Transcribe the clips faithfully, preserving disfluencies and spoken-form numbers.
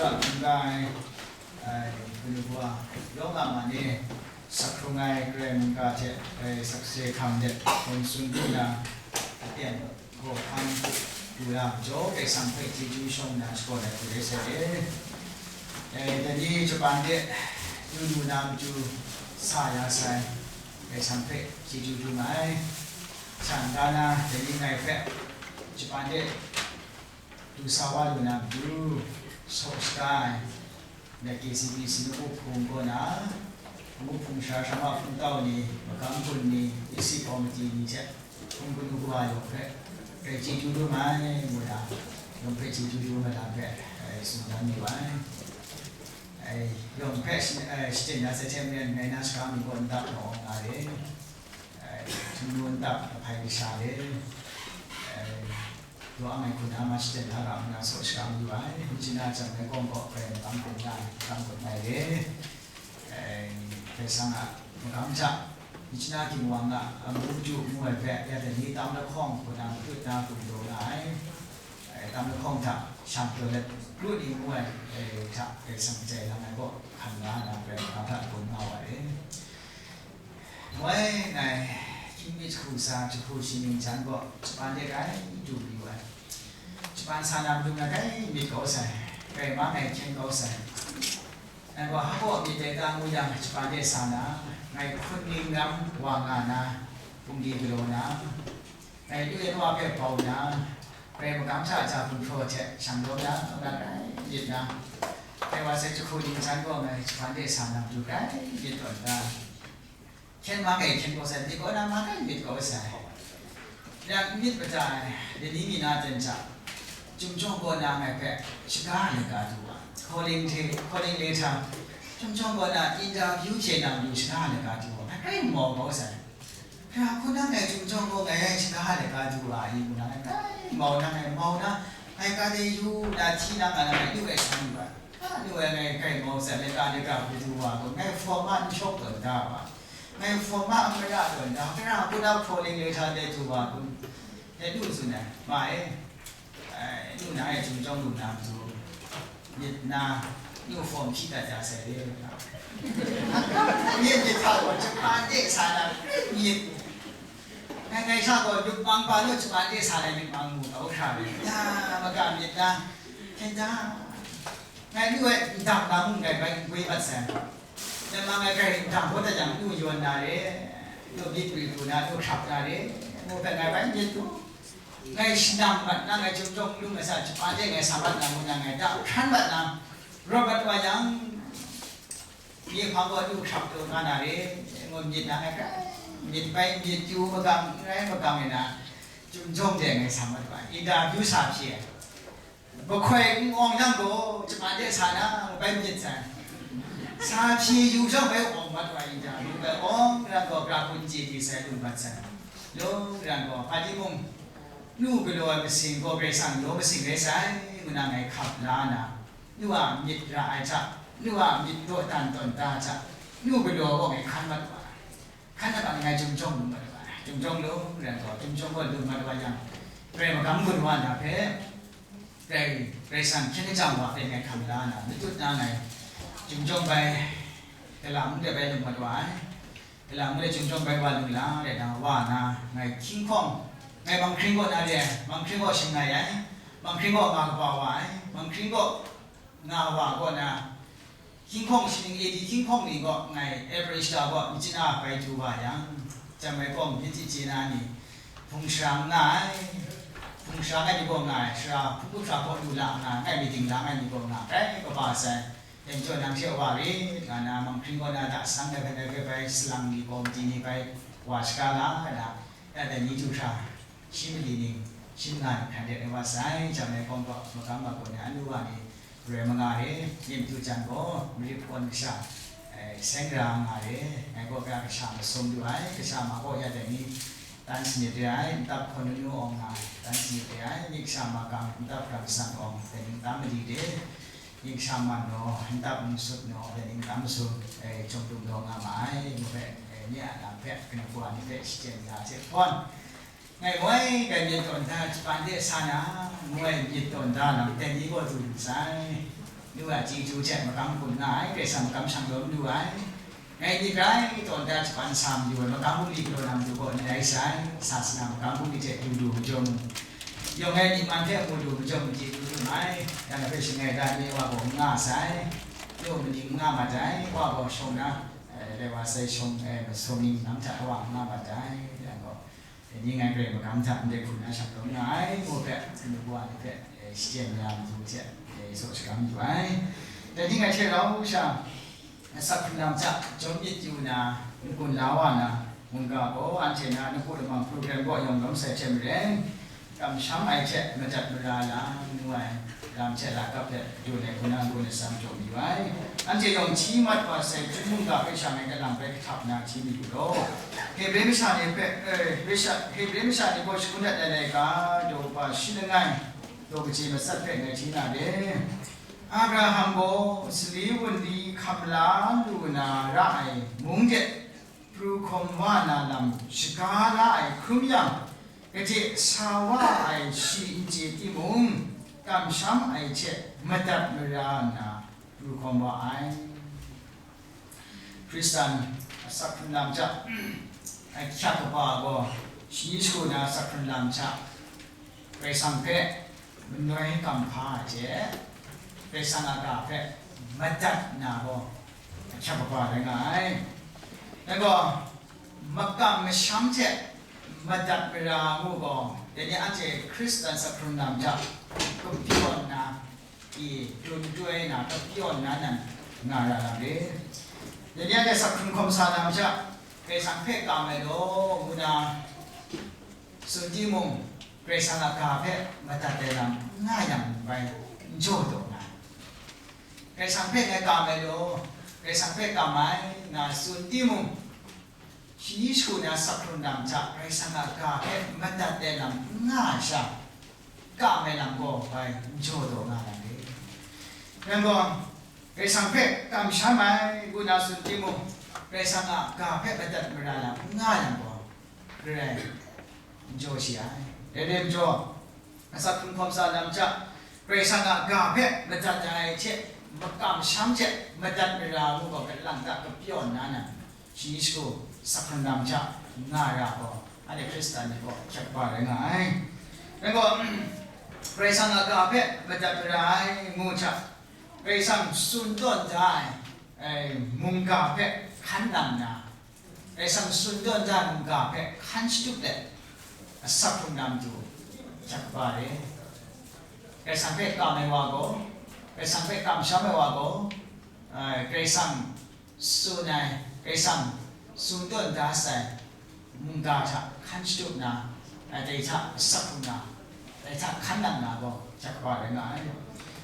N rai, ai, kanu wa, yawng a man e, sak hkrung ai Karai mungga hte, ai, sakse hkam de, hkun tsun lu na, aten gaw hkang du la majaw, Karai Kasang hpe chyeju shawng nna shabaw ai hku rai sai e. Ai, dai ni Japan de, yu lu na matu sa ya sai, Karai Kasang hpe chyeju dum ai. Shan ga na, dai ni ngai hpe, Japan de, du sa wa lu na matu, saw shada ai, K C B C na up hpung kaw na, ngu hpung sara hkrama hpung tau ni, magam gun ni, isi komiti ni hte, hpung kanu kawa yawng hpe, hpe chyeju dum ai, ngu na, yawng hpe chyeju dum ai lam hpe, eh, tsun dan mayu ai. Eh, yawng hpe shi-, eh, shachyen na sai hte maren, ngai na shaka mi gaw n tap naw nga re. Eh, htingnu n tap, ahpai kasha re. Eh, Daw ang ai hku na ma shachyen na ra nna saw shara mayu ai. Machyin na jang ngai kawng kaw, eh, magam gun nga ai, magam gun ai re. Eh, Karai Kasang a magam hta, machyin na ginwang a, amu madu ngu ai hpe, ya dai ni tam lahkawng hku na matut na gumdaw nga ai. Eh, tam lahkawng hta, shang pyaw let, kru ni ngu ai, eh, hta, Karai Kasang jai lang ai kaw, hkan nga na, Karai magam hta gun nga wa re. Moi ngai, hkying mi jahku sa, jahku shi ning jan gaw, Japan de grai du yu ai. Japan sa na matu ngai grai myit kau sai, grai ma ngai hkyen kau sai. Ngai gaw hpa myit dai ta ngu yang, Japan de sa na, ngai hpun ning ram wa nga na, bungli galaw na, ngai lu yan wa hpe bau na, grai magam hta ja hpunhpraw hte shang lawm na, nga grai myit na, dai wa sai jahku ning jan gaw ngai Japan de sa na matu grai myit tawn da. Hkyen ma ngai hkyen kau sai, myit kaw na ma ngai myit kau sai. Yang myit mada ai, lani mi na ten hta, Chyum Jawng kaw na ngai hpe shaga ai laika du wa, calling hte, calling letter, Chyum Jawng kaw na interview hte nang lu shaga ai laika du wa, ngai grai mau kau sai. Hkra hku na ngai Chyum Jawng kaw ngai rai shaga ai laika du wa, i ngu na ngai grai mau na, ngai mau na, ngai ga de yu na hti na nga na ngai lu ai san yu ai. Ka nu ai ngai kai mau sai, laika laika hku du wa, ngai form a n shawk tawn da wa, ngai form a n mara tawn da, hkra hku na calling letter de du wa, kun, de du tsun ai, ma e, ai, nu na e Chyum Jawng lu na matu, myit na, nu form hpyi dat ya sai de, myit myit hta gaw, Japan de sa na, myit, ngai, ngai hta gaw, yupmang pa nu Japan de sa na yupmang mu kau hkra re, ya, maga myit na, hkyen da, ngai nu e ndam na mung ngai bai n gwi mat sai. Nang ngai grai ndang hkawt dat yang, nu yawn na re, nu myit pri pru na, nu hkrap na re, ngu hpe ngai bai myit tu. Ngai shanang mat na, ngai Chyum Jawng lung ai sa, Japan de ngai sa mat na, ngu na ngai da hkran mat na, rawt mat wa yang, myi hpang gaw nu hkrap taw nga na re, ngu myit na ngai grai myit bai myit yu, magang n rai magang ai na, Chyum Jawng de ngai sa mat wa, interview sa hpyi ai. Mahkoi n awng yang gaw, Japan de sa na, bai myit sai. Sa hpyi yu jang bai awng mat wa yin jang, bai awng ran gaw, gara hkun chye di sai lu mat sai. Lung ran gaw, hpa timung, nu galaw ai masing gaw, Karai Kasang law masing rai sai, ngu na ngai hkap la na, nu a myit ra ai hta, nu a myit dawdan tawn da hta, nu galaw gaw ngai hkan mat wa. Hkan nat a ngai Chyum Jawng lung mat wa ai. Chyum Jawng lung ran gaw, Chyum Jawng gaw lung mat wa yang, Karai magam gun wa na hpe, Karai, Karai Kasang hkyen lajang wa hpe ngai hkam la na, matut na ngai, Chyum Jawng bai, Kalang de bai lung mat wa ai. Kalang de Chyum Jawng bai wa lung la, rai na, wa na, ngai hkying hkawng, ngai Manghkring kaw na re ai, Manghkring kaw shangai ai, Manghkring kaw nga kaba wa ai, Manghkring kaw nga wa kaw na, hkying hkawng shaning, A D hkying hkawng ni gaw ngai average ga gaw machyin a bai du wa yang, Chyam Mai Kawng Hpyen Chye na ni hpung sara n nga ai, hpung sara ngai ni gaw nga ai, sara hpung hkra hkaw lu la nga ai, ngai myit dingla ngai ni gaw nga ai, kaba sai, dai majaw nang hte wa rit nga na, Manghkring kaw na da sang dai hpe, dai hpe bai salang ni, komiti ni bai wa shaga la ai na, ya dai ni du hkra, shi mali ning, shi manga ning hkran de ai wa sai, Chyam Mai Kawng gaw magam ma gaw ni, anu wa ni, Rai manga re, myit madu jan gaw, Marip kawn kasha, eh, seng ra nga re, ngai gaw ga kasha masum du ai, kasha ma gaw ya dai ni, tan sanit re ai, ntap hkawn nu nu awng nga, tan sanit re ai, myit kasha ma gang, ntap hkra masang awng, dai ni, tam mali re, myit kasha man naw, ntap n sut naw, dai ni, tam masum, eh, chyawm dum daw nga ma ai, ngu hpe, eh, nye a lam hpe, kanu kawa ni hpe shachyen ya hte hkawn, Ngai moi, ngai myit tawn da, Japan de sa na, ngu ai myit tawn da lam, dai ni gaw du lu sai. Nu chyeju hte magam hkun nga ai, Karai Kasang magam shang lawm lu ai. Ngai ni grai tawn da shapan sa mayu ai, magam bungli galaw na matu gaw ni rai sai, sasana magam bungli hte du du majaw mu, yawng ai ni man hte mu du majaw mu, chyeju dum ai, yang hpe shangai da ni wa gaw n nga sai, lu maning n nga mat ai, wa gaw shawng na, eh, dai wa sai shawng, eh, shawng ning lam hta wa n nga mat ai, yang gaw, eh, ni ngai garai magam hta ndai hku na shang lawm nga ai, ngu hpe, kanu wa ni hpe, eh, shachyen ya matu hte, eh, saw shagam yu ai. Dai ni ngai hte rau sha, asak hkrung lam hta jawm myit yu na, n-gun la wa na, mungga gaw anhte na nawku lamang program kaw yawng lawm sai hte maren, kamsham ai hte madat mara la ngu ai lam hte lakap hte dun ai hku na n-gun atsam jaw mayu ai. Anhte yawng hti mat wa sai, Jun mungga hpe sha ngai kalang bai kahtap na hti mayu law, Hebre masha ni hpe, eh, Hebre sha, Hebre masha ni gaw shagun dat ai laika, daw kaba shi langai, daw kaji matsat hpe ngai hti na le. Abraham gaw sali wunli hkam la lu na ra ai mung de pru hkawm wa na lam shaga la ai hkrum yang, gade sa wa ai shi n chye timung, kamsham ai hte madat mara nna pru hkawm wa ai. Hkristan asak hkrun lam hta ahkyak kaba gaw, shi shagu na asak hkrun lam hta Karai Kasang hpe manoi kam hpa ai hte, Karai Kasang a ga hpe madat na gaw ahkyak kaba rai nga ai. Dai gaw, makam masham hte madat mara ngu gaw, dai ni anhte Hkristan asak hkrun lam hta kapyaw nna, i dun doi na, kapyaw nna nan nga ra lam re. Dai ni anhte asak hkrun hkawm sa na majaw, Karai Kasang hpe kam ai law, ngu na tsun timung, Karai Kasang a ga hpe madat ai lam n nga yang bai n jaw taw nga ai. Karai Kasang hpe ngai kam ai law, Karai Kasang hpe kam ai, nga tsun timung, shi shagu na asak hkrun lam hta Karai Kasang a ga hpe madat ai lam n nga ai sha, kam ai lam gaw bai n jaw taw nga ai re. Yang gaw, Karai Kasang hpe kamsham ai ngu na tsun timung, Karai Kasang a ga hpe madat mara lam n nga yang gaw, Karai n jaw shi ai. Dai rai majaw, asak hkrun hkawm sa lam hta, Karai Kasang a ga hpe madat ai hte, makamsham hte madat mara ngu gaw, kalang ta kapyaw nna nan, shi shagu asak hkrun lam hta nga ra gaw, anhte Hkristan ni gaw ahkyak kaba rai nga ai. Dai gaw, Karai Kasang a ga hpe madat mara ai ngu hta, Karai Kasang tsun tawn da ai, ai, mungga hpe hkan nang na, Karai Kasang tsun tawn da ai mungga hpe hkan shatup let, asak hkrung na matu ahkyak kaba re. Karai Kasang hpe kam ai wa gaw, Karai Kasang hpe kamsham ai wa gaw, ai, Karai Kasang tsun ai, Karai Kasang tsun tawn da sai mungga hta hkan shatup na, ai, dai hta asak hkrung na, dai hta hkan nang na gaw ahkyak kaba rai nga ai.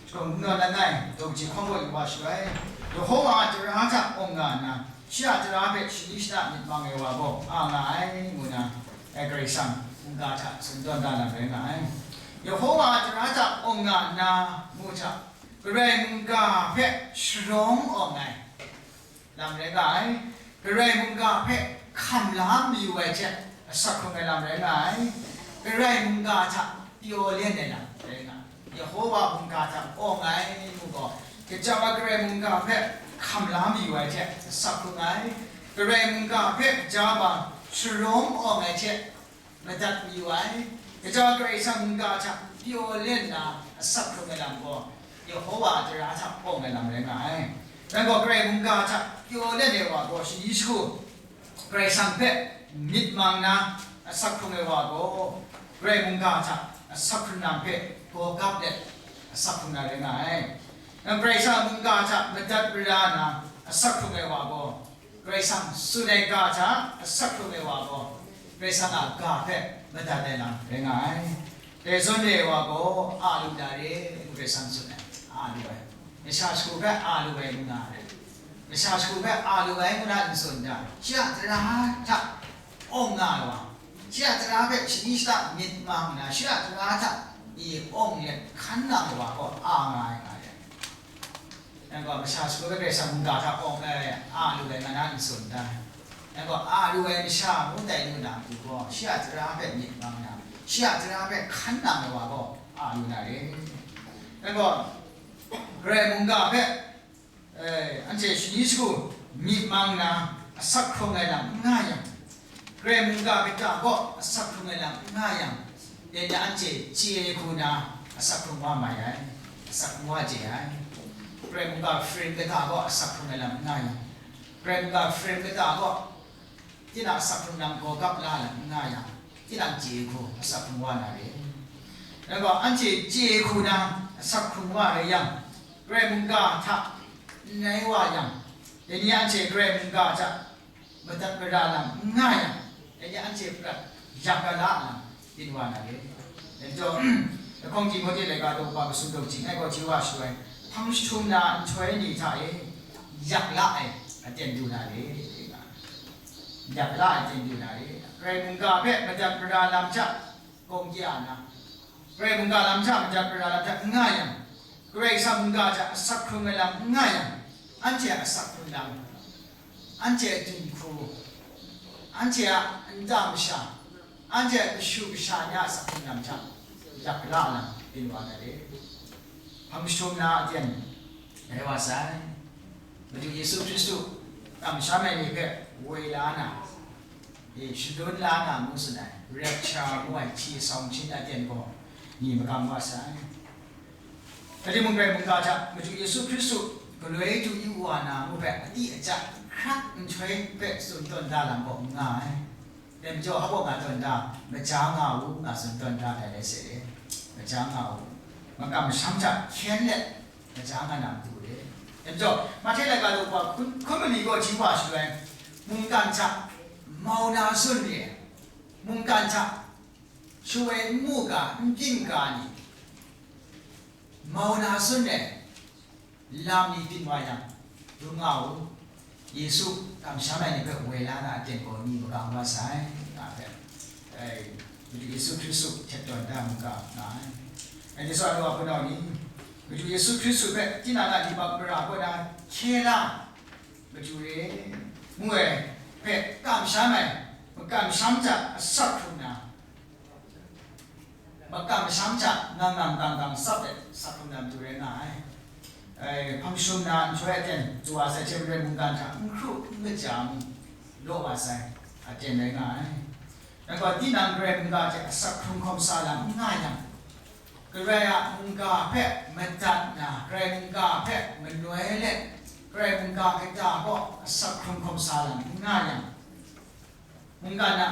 Shakawn Kungdawn langai, daw kaji hkawng gaw yu wa shaloi, Yehova a tara hta awng nga nna, shi a tara hpe shani shana myit mang ai wa gaw a nga ai, ngu na, ai, Karai Kasang mungga hta tsun tawn da lam rai nga ai. Yehova a tara hta awng nga nna, ngu hta, Karai mungga hpe sharawng awng ai lam rai nga ai. Karai mungga hpe hkam la mayu ai hte asak hkrung ai lam rai nga ai. Karai mungga hta pyaw len ai lam rai nga ai. Yehova mungga hta awng ai ngu gaw, kaja wa Karai mungga hpe hkam la mayu ai hte asak hkrung ai. Karai mungga hpe kaja wa sharawng awng ai hte madat mayu ai. Kaja Karai Kasang mungga hta pyaw len na asak hkrung ai lam gaw, Yehova a tara hta awng ai lam rai nga ai. Dai gaw, Karai mungga hta pyaw len ai wa gaw, shani shagu Karai Kasang hpe myit mang na asak hkrung ai wa gaw, Karai mungga hta asak hkrung na hpe gaw gap let asak hkrung na rai nga ai. Nang Karai Kasang a mungga hta madat mara na asak hkrung ai wa gaw, Karai Kasang tsun ai ga hta asak hkrung ai wa gaw, Karai Kasang a ga hpe madat ai lam rai nga ai. Dai zawn re ai wa gaw, a lu na re, ngu Karai Kasang tsun ai, a lu ai. Masha shagu hpe a lu ai ngu na re. Masha shagu hpe a lu ai ngu na n tsun da, shi a tara hta awng nga ai wa, shi a tara hpe shani shata myit mang nna, shi a tara hta i awng let hkan nang ai wa gaw, a nga ai nga re. Yang gaw, masha shagu hpe Karai Kasang mungga hta awng ai, a lu ai nga na n tsun da. Yang gaw, a lu ai masha ngu tai lu na matu gaw, shi a tara hpe myit mang na, shi a tara hpe hkan nang ai wa gaw, a lu na re. Yang gaw, Karai mungga hpe, eh, anhte shani shagu myit mang nna asak hkrung ai lam n nga yang, Karai mungga kata kaw asak hkrung ai lam n nga yang, dai ni anhte chye hku na asak hkrung wa mai ai, asak hkrung wa chye ai. Karai mungga frame kata kaw asak hkrung ai lam n nga yang, Karai mungga frame kata kaw tinang asak hkrung lam gaw gap la lam n nga yang, tinang chye hku asak hkrung wa na re. Rai gaw, anhte chye hku na asak hkrung wa rai yang, Karai mungga hta n rai wa yang, dai ni anhte Karai mungga hta madat mara lam n nga yang, dai ni anhte prat yak ga la lam byin wa na re. Dai majaw, lahkawng Timote laika daw kaba masum daw jing ai gaw, hti wa shaloi, hpang jahtum na nhtoi ni hta e yak la ai aten du na re, nga ai. Yak la ai aten du na re. Karai mungga hpe madat mara lam hta gawng ya na, Karai mungga lam hta madat mara lam hta n nga yang, Karai Kasang mungga hta asak hkrung ai lam n nga yang, anhte a asak hkrung lam, anhte a dinghku, anhte a nta masha, anhte a kashu kasha ni a asak hkrung lam hta yak la lam byin wa na re. Hpang jahtum na aten rai wa sai. Madu Yesu Hkristu kamsham ai ni hpe woi la na, e, shadun la na ngu tsun ai, rapture ngu ai hti sawng htin aten gaw ni makam wa sai. Rai timung, Karai mungga hta Madu Yesu Hkristu galoi du yu wa na ngu hpe, adi aja hkrak nhtoi hpe tsun tawn da lam gaw n nga ai. Dai majaw, hpa nga tawn da, maja nga u, nga tsun tawn da, dai rai sai re. Maja nga u, makam masham hta hkyen let, maja nga na matu re. Dai majaw, Mahte laika daw kaba hkun, hkun mali gaw hti wa shaloi, mungkan hta mau na sun re, mungkan hta shawoi n mu ga, n byin ga ni, mau na sun ai lam ni byin wa yang, dum nga u. Yesu kamsham ai ni hpe woi la na aten gaw ni makam wa sai, nga hpe, ai, Madu Yesu Hkristu htet tawn da mu ga nga ai. Anhte tsaw ai wa hpunau ni, Madu Yesu Hkristu hpe tinang a li bak mara kaw na hkye la, Madu re, ngu ai hpe kamsham ai, makamsham hta asak hkrung na, makam masham hta ngang ngang gang gang tsap let asak hkrung na matu rai nga ai. Ai, hpang jahtum na nhtoi aten chyu wa sai hte maren, mungkan hta n hkru n kaja mung law wa sai aten rai nga ai. Dai gaw, tinang Karai mungga hte asak hkrung hkawm sa lam n nga yang, Karai a mungga hpe madat na, Karai mungga hpe manoi let, Karai mungga kata kaw asak hkrung hkawm sa lam n nga yang, mungkan a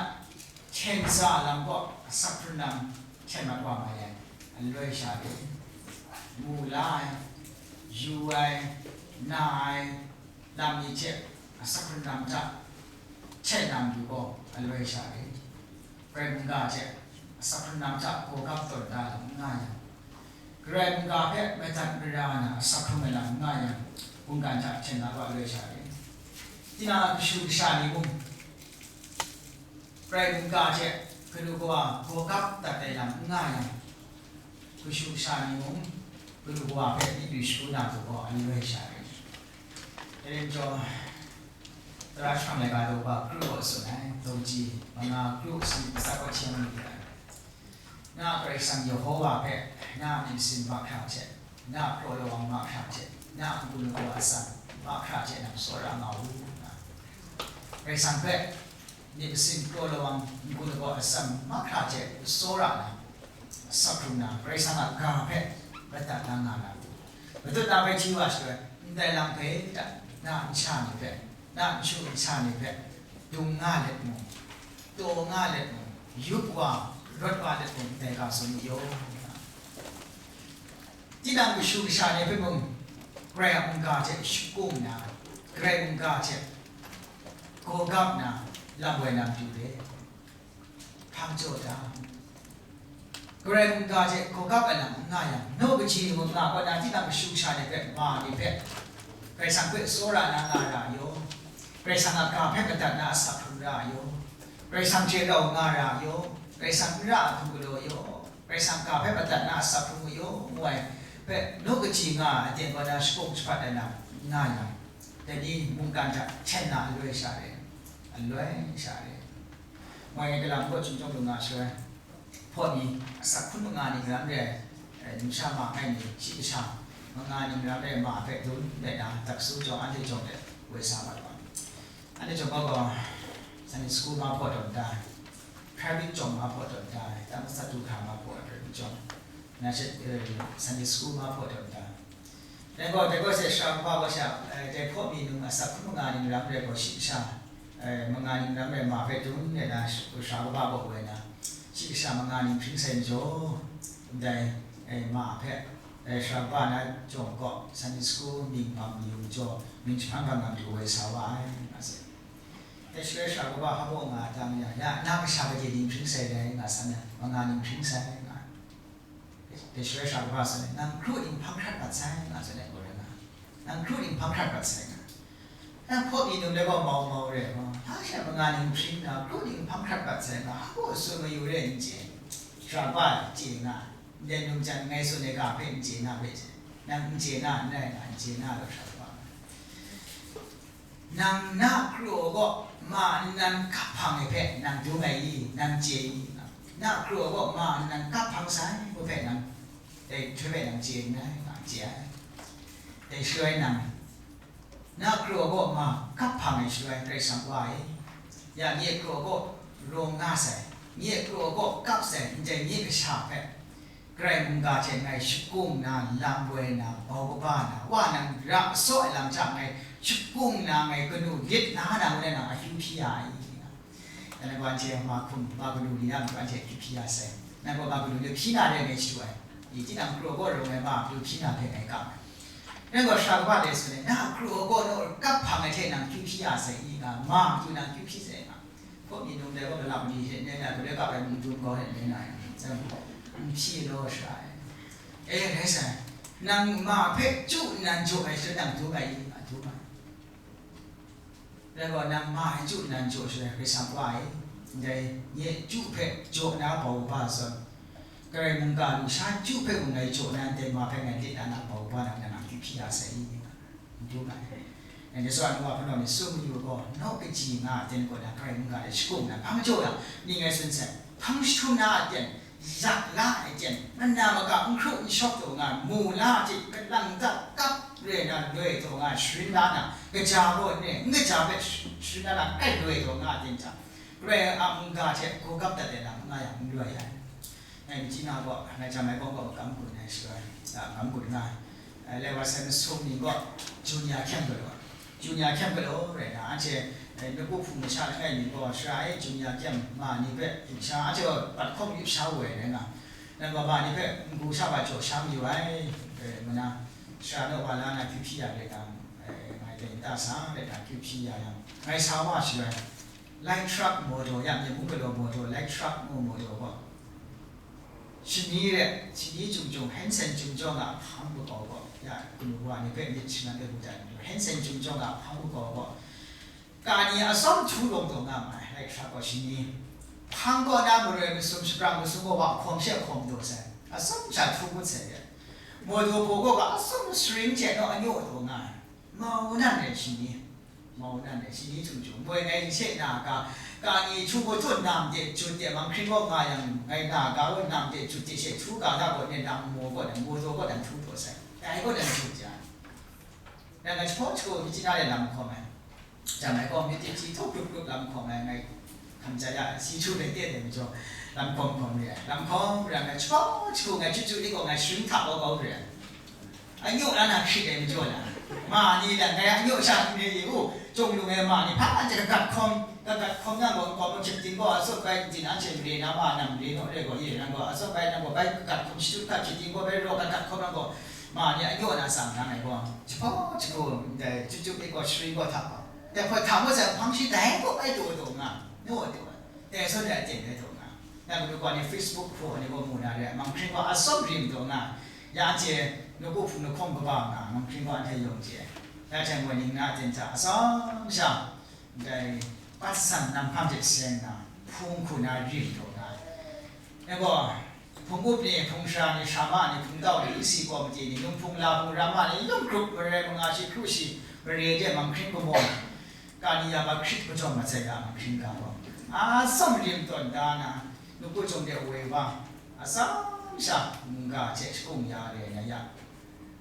hten za lam kaw asak hkrung lam hten mat wa mai ai, aloi sha re, mu la ai, yu ai, na ai lam ni hte asak hkrung lam hta hten na matu gaw aloi sha re. Karai mungga hte asak hkrung lam hta gaw gap tawn da lam n nga yang, Karai mungga hpe madat mara na asak hkrung ai lam n nga yang, mungkan hta hten na wa loi sha re. Tinang a kashu kasha ni mung, Karai mungga hte kanu kawa gaw gap dat ai lam n nga yang, kashu kasha ni mung, kanu kawa hpe myit shu na hku gaw aloi sha re. Dai rai majaw, Tara jahprang laika daw kaba kru kaw tsun ai, daw ji manga kru sumsat kaw hkying ni hte, na Karai Kasang Yehowa hpe na a myit masin mahkra hte, na a kraw lawang mahkra hte, na a n-gun lagaw atsam mahkra hte nang tsawra nga u, nga. Karai Kasang hpe myit masin, kraw lawang, n-gun lagaw atsam mahkra hte tsawra na, asak hkrung na, Karai Kasang a ga hpe madat na nga na u. Matut na hpe hti wa shaloi, ndai lam hpe hta na a nsha ni hpe, na a nchu nsha ni hpe, dung nga let mung, taw nga let mung, yup wa, rawt wa let mung, ndai ga tsun yu yaw. Tinang kashu kasha ni hpe mung, Karai a mungga hte shakung na, Karai mungga hte gaw gap na, lam woi na matu re. Hpang jaw da. Karai mungga hte gaw gap ai lam n nga yang, naw kaji ni mung nga kaw na, tinang kashu kasha ni hpe, ma ni hpe, Karai Kasang hpe tsawra na nga ra yaw. Karai Kasang a ga hpe madat na asak hkrung ra yaw. Karai Kasang hte rau nga ra yaw. Karai Kasang n ra a hkum galaw yaw. Karai Kasang ga hpe madat na asak hkrung yaw, ngu ai hpe, naw kaji nga ai aten kaw na shakung jahpat ai lam n nga yang, dai ni mungkan hta hten na aloi sha re, aloi sha re. Moi galam kaw chyum chyawm lu nga shaloi, hpaw ni, asak hkun manga ni galam re ai, eh, numsha ma ai ni, shi kasha, Manga ning ram re ma hpe dun let na, taksu jawng anhte jawng de woi sa mat wa. Anhte jawng gaw gaw, Sunday school mahpaw tawn da, private jawng mahpaw tawn da, ta masat du hkra mahpaw tawn jawng, na she, eh, Sunday school mahpaw tawn da. Dai gaw, dai gaw se, sara kaba gaw sha, eh, dai hpaw mi num asak hkrum manga ning ram re gaw, shi kasha, eh, manga ning ram re ma hpe dun let na, sara kaba gaw woi na, shi kasha manga ning hpring sai majaw, dai, eh, ma hpe, eh, sara kaba na jawng gaw, Sunday school mying bang mayu majaw, mying jahpan bang ngam du woi sa wa ai, nga sai. Dai shaloi sara kaba hpa baw nga dang yang, ya, na kasha gade ning hpring sai dai, nga san na, manga ning hpring sai, nga. Dai shaloi sara kaba sa, nang kru ning hpang hkrat mat sai, nga tsun ai gaw rai nga. Nang kru ning hpang hkrat mat sai, nga. Nang hpaw mi num le gaw mau mau re gaw, hpa sha manga ning hpring na, kru ning hpang hkrat mat sai, nga, hpa baw tsun mayu re n chye. Sara kaba chye nga, ndai num jan ngai tsun ai ga hpe n chye na hpe chye. Nang n chye na n rai nga, n chye na law sara kaba. Nang na kru gaw ma nnan kap hpang ai hpe nang dum ai i? Nang chye i? Na kru gaw ma nnan kap hpang sai ngu hpe nang, dai hte hpe nang chye nngai, nang chye ai. Dai shaloi nang, na kru gaw ma kap hpang ai shaloi Karai Kasang wa ai. Ya nye kru gaw rawng nga sai, nye kru gaw kap sai, ndai nye kasha hpe Karai mungga hte ngai shakung na, lam woi na, bau kaba na, wa nang ra asaw ai lam hta ngai shakung na, ngai kanu lit na, na ngu na nang akyu hpyi ya ai. Nang gaw anhte ma hkum, ma kanu ni na, nang gaw anhte akyu hpyi ya sai. Nang gaw ma kanu ni hpyi na re ngai shadu ai. I, tinang kru gaw rawng ai ma akyu hpyi na hpe ngai kam ai. Nang gaw sara kaba de tsun ai, na kru gaw naw kap hpang ai hte nang akyu hpyi ya sai i nga, ma akyu nang akyu hpyi sai nga. Hpaw mi num dai gaw, malap ni hte nen ai, galoi kap ai mungdun kau hte nen ai, n hpyi law sha ai. E, rai sai, nang ma hpe chyu nnan jaw ai shaloi nang dum ai i? A dum ai. Rai gaw, nang ma e chyu nnan jaw shaloi Karai Kasang wa ai. Ndai nye chyu hpe jaw na bau kaba zawn, Karai mungga lusha chyu hpe mung ngai jaw na, ndai ma hpe ngai lit na, nang bau kaba nang, nang akyu hpyi ya sai i? N dum ai. Anhte tsawra nu wa hpunau ni tsun mayu gaw, naw kaji nga ai ten kaw na Karai mungga de shakung na, hpang jaw yang, ning ngai tsun sai, hpang jahtum na a ten, yak la ai ten, mana maka n hkru n shawk taw nga ai, mu la a hte kalang da kap re na loi taw nga ai, sharin la na, kaja gaw ne, n kaja hpe sharin la na kai loi taw nga ai ten hta, Karai a mungga hte gaw kap dat ai lam nga yang n loi ai. Ngai machyi na gaw, ngai jam ai kawng gaw magam gun ai shaloi, a, magam gun nga ai. Lai wa sai masum ni gaw, junior hkyem galaw, junior hkyem galaw rai na, anhte, eh, nawku hpung masha langai mi gaw, sara e junior hkyem ma ni hpe yu sha, anhte gaw pat hkawm yu sha woi rai nga, nang gaw ma ni hpe n-gu sha wa jaw sha mayu ai, eh, ngu na, sara naw wa la na akyu hpyi ya rai na, eh, ngai dai nta sa rai na akyu hpyi ya yang, ngai sa wa shaloi, Light truck maw taw, ya myen mung galaw maw taw, light truck maw maw taw gaw, shani re, shani chyum chyum, Henson chyum chyawm a hpang makau gaw, ya, kanu wa ni hpe myit shangang de bu dan, Henson chyum chyawm a hpang makau gaw, kani atsawm htu lawng taw nga ma ai, light truck gaw shani. Hpang kaw na maroi masum, shabrang masum gaw wa hkawm she hkawm taw sai, atsawm sha htu ngut sai de. Maw taw hpaw gaw ga atsawm sharing hte naw anyaw taw nga ai, mau nan re shani. Mau nan e, shani htung htung, moi ngai n she na ga, kani htu hku tut nam de jut de, manghkring kaw nga yang, ngai na ga kaw nam de jut de she, htu ga da gaw ne, nang maw kaw dan, maw taw kaw dan htu taw sai, dai kaw dan jut ja. Nang ngai jahpaw jahku myit chyeju de lam hkawm ai, jang ai kaw myit de ji htaw grup grup lam hkawm ai, ngai hkam ja ya, si htu rai de de majaw, lam hkawm hkawm re ai, lam hkawm re ai, ngai jahpaw jahku ngai chyu chyu ni gaw ngai sharin hta kau kau re ai. Anyu na na hkrit ai majaw na, ma ni na ngai anyu sha n re u, Chunglung e ma ni hpa anhte kagat hkawm, kagat hkawm yang gaw, nkau mahkyip ting gaw, a sut bai n tin, anhte mare na ma na mare naw re gaw, ye nang gaw, a sut bai nang gaw bai kagat hkawm, shadut hkap hkrit ting gaw, bai raw kagat hkawm yang gaw, ma ni anyu na tsang na ngai gaw, jahpaw jahku, ndai, chup chup e gaw, shari gaw hta gaw, dai hpawt hta ngut sai, hpang shi dai gaw bai taw taw nga, naw taw, dai sawn dai aten rai taw nga. Nang madu gaw ni Facebook hpaw ni gaw mu na re ai, manghkring gaw atsawm rim taw nga, ya anhte nawku hpung lahkawng kaba nga, manghkring gaw anhte yawng chye ai. Ya hte moi ning na aten hta atsawm sha, ndai patsan namhkam hte seng na, hpung hku na rim taw nga ai. Dai gaw, hpung up ni, hpung sara ni, sara ma ni, hpung dau ni, isi kawmiti ni, numhpung lahpung rama ni, yung grup marai manga shi hkru shi, mare de manghkring kamaw, kani ya ba hkrit kajawng mat sai ga, manghkring ga gaw, atsawm rim tawn da na, Nawku jawng de woi wa, atsam sha mungga hte shakung ya re na ya,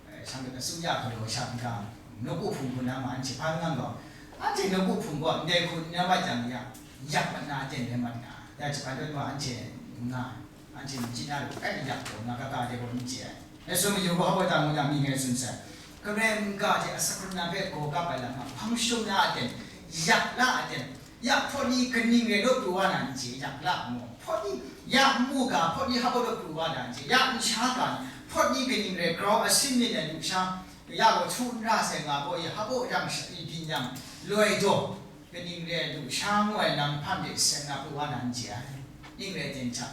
eh, Shanglawt asu ya galaw sha n-ga, nawku hpung hku na ma anhte hpa n-gang gaw, anhte nawku hpung gaw ndai hku n mat yang ya, yak mat na aten rai mat nga, ya jahpan rawt wa anhte n nga, anhte n chye na lu, kai yak taw nga, kaka de gaw n chye ai. Dai sum mayu gaw, hpa ta ngu na mi ngai tsun sai, Karai mungga hte asak hkrung na hpe gaw kap ai lam hpang shum na aten, yak la aten, ya hpawt ni kaning rai law pru wa na n chye, yak la mu. Hpawt ni, ya n mu ga, hpawt ni hap law pru wa na n chye, ya n sha ga, hpawt ni kaning rai grau asin myit ai lusha, ya gaw htu n ra sai nga gaw, ya hap rang sha, i byin yang, loi daw, kaning rai lusha ngu ai nang hpan de seng na pru wa na n chye ai. Ning rai ten hta,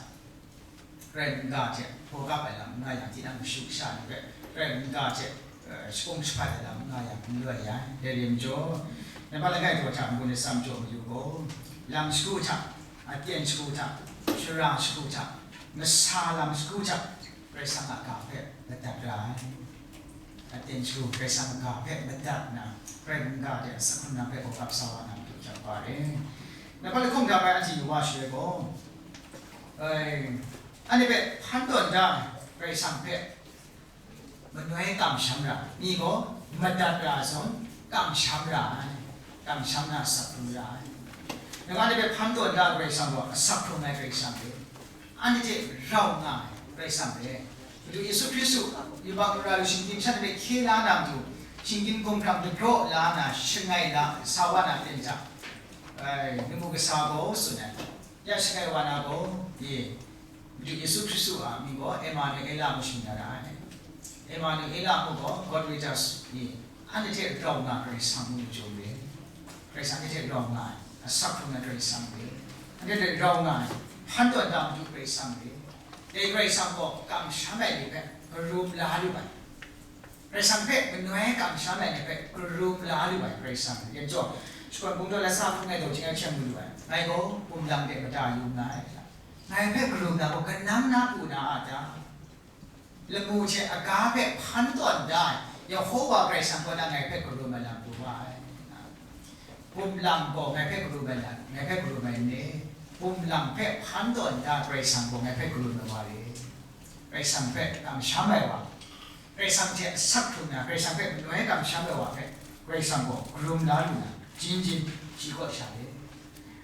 Karai mungga hte hpaw kap ai lam n nga yang, tinang mashu kasha ni hpe Karai mungga hte, eh, shakung shahpat ai lam n nga yang, n loi ai. Dai rai majaw, nambat langai daw hta n-gun ai atsam jaw mayu gaw, lam shagu hta, aten shagu hta, shara shagu hta, masa lam shagu hta, Karai Kasang a ga hpe madat ra ai. Aten shagu Karai Kasang a ga hpe madat nna, Karai mungga de asak hkrung na hpe gaw kap sa wa na matu hkyak wa re. Nambat lahkawng da bai anhte yu wa shaloi gaw, ai, anhte hpe hpan tawn da ai Karai Kasang hpe manoi kamsham ra ai, mi gaw madat ra ai zawn, kamsham ra ai, kamsham na asak hkrung ra ai. Nang anhte hpe hpan tawn da ai Karai Kasang gaw asak hkrung ai Karai Kasang re, anhte hte rau nga ai Karai Kasang re. Madu Yesu Hkristu yubak mara lu shinggyim sha hpe hkye la na matu, shinggyim hkumhkrang dagraw la na, shangai la sa wa na ten hta, ai, namu kasa gaw tsun ai. Ya shangai wa na gaw, ye, Madu Yesu Hkristu a mying gaw Emanuela ngu shangun na ra ai. Emanuela ngu gaw, God with us, ye, anhte hte rau nga Karai Kasang ngu majaw re. Karai Kasang anhte hte rau nga ai, asak hkrung ai Karai Kasang re. Anhte hte rau nga ai, hpan tawn da Madu Karai Kasang re. Dai Karai Kasang gaw kamsham ai ni hpe karum la lu ai. Karai Kasang hpe manoi kamsham ai ni hpe karum la lu ai Karai Kasang, yan jaw, shakawn bungdaw lat sa hpung ai daw jing ai hkyem mu lu ai. Ngai gaw bum lang de mada yu nngai. Ngai hpe karum na gaw kanang na pru na a ta? Lamu hte aga hpe hpan tawn da ai Yehowa Karai Kasang kaw na ngai hpe karum ai lam pru wa ai. Bum lang gaw ngai hpe karum ai lam, ngai hpe karum ai n re? Bum lang hpe hpan tawn da Karai Kasang gaw ngai hpe karum ai wa re. Karai Kasang hpe kamsham ai wa, Karai Kasang hte asak hkrung na, Karai Kasang hpe manoi kamsham ai wa hpe, Karai Kasang gaw karum la lu na, jin jin shi kaw sha re.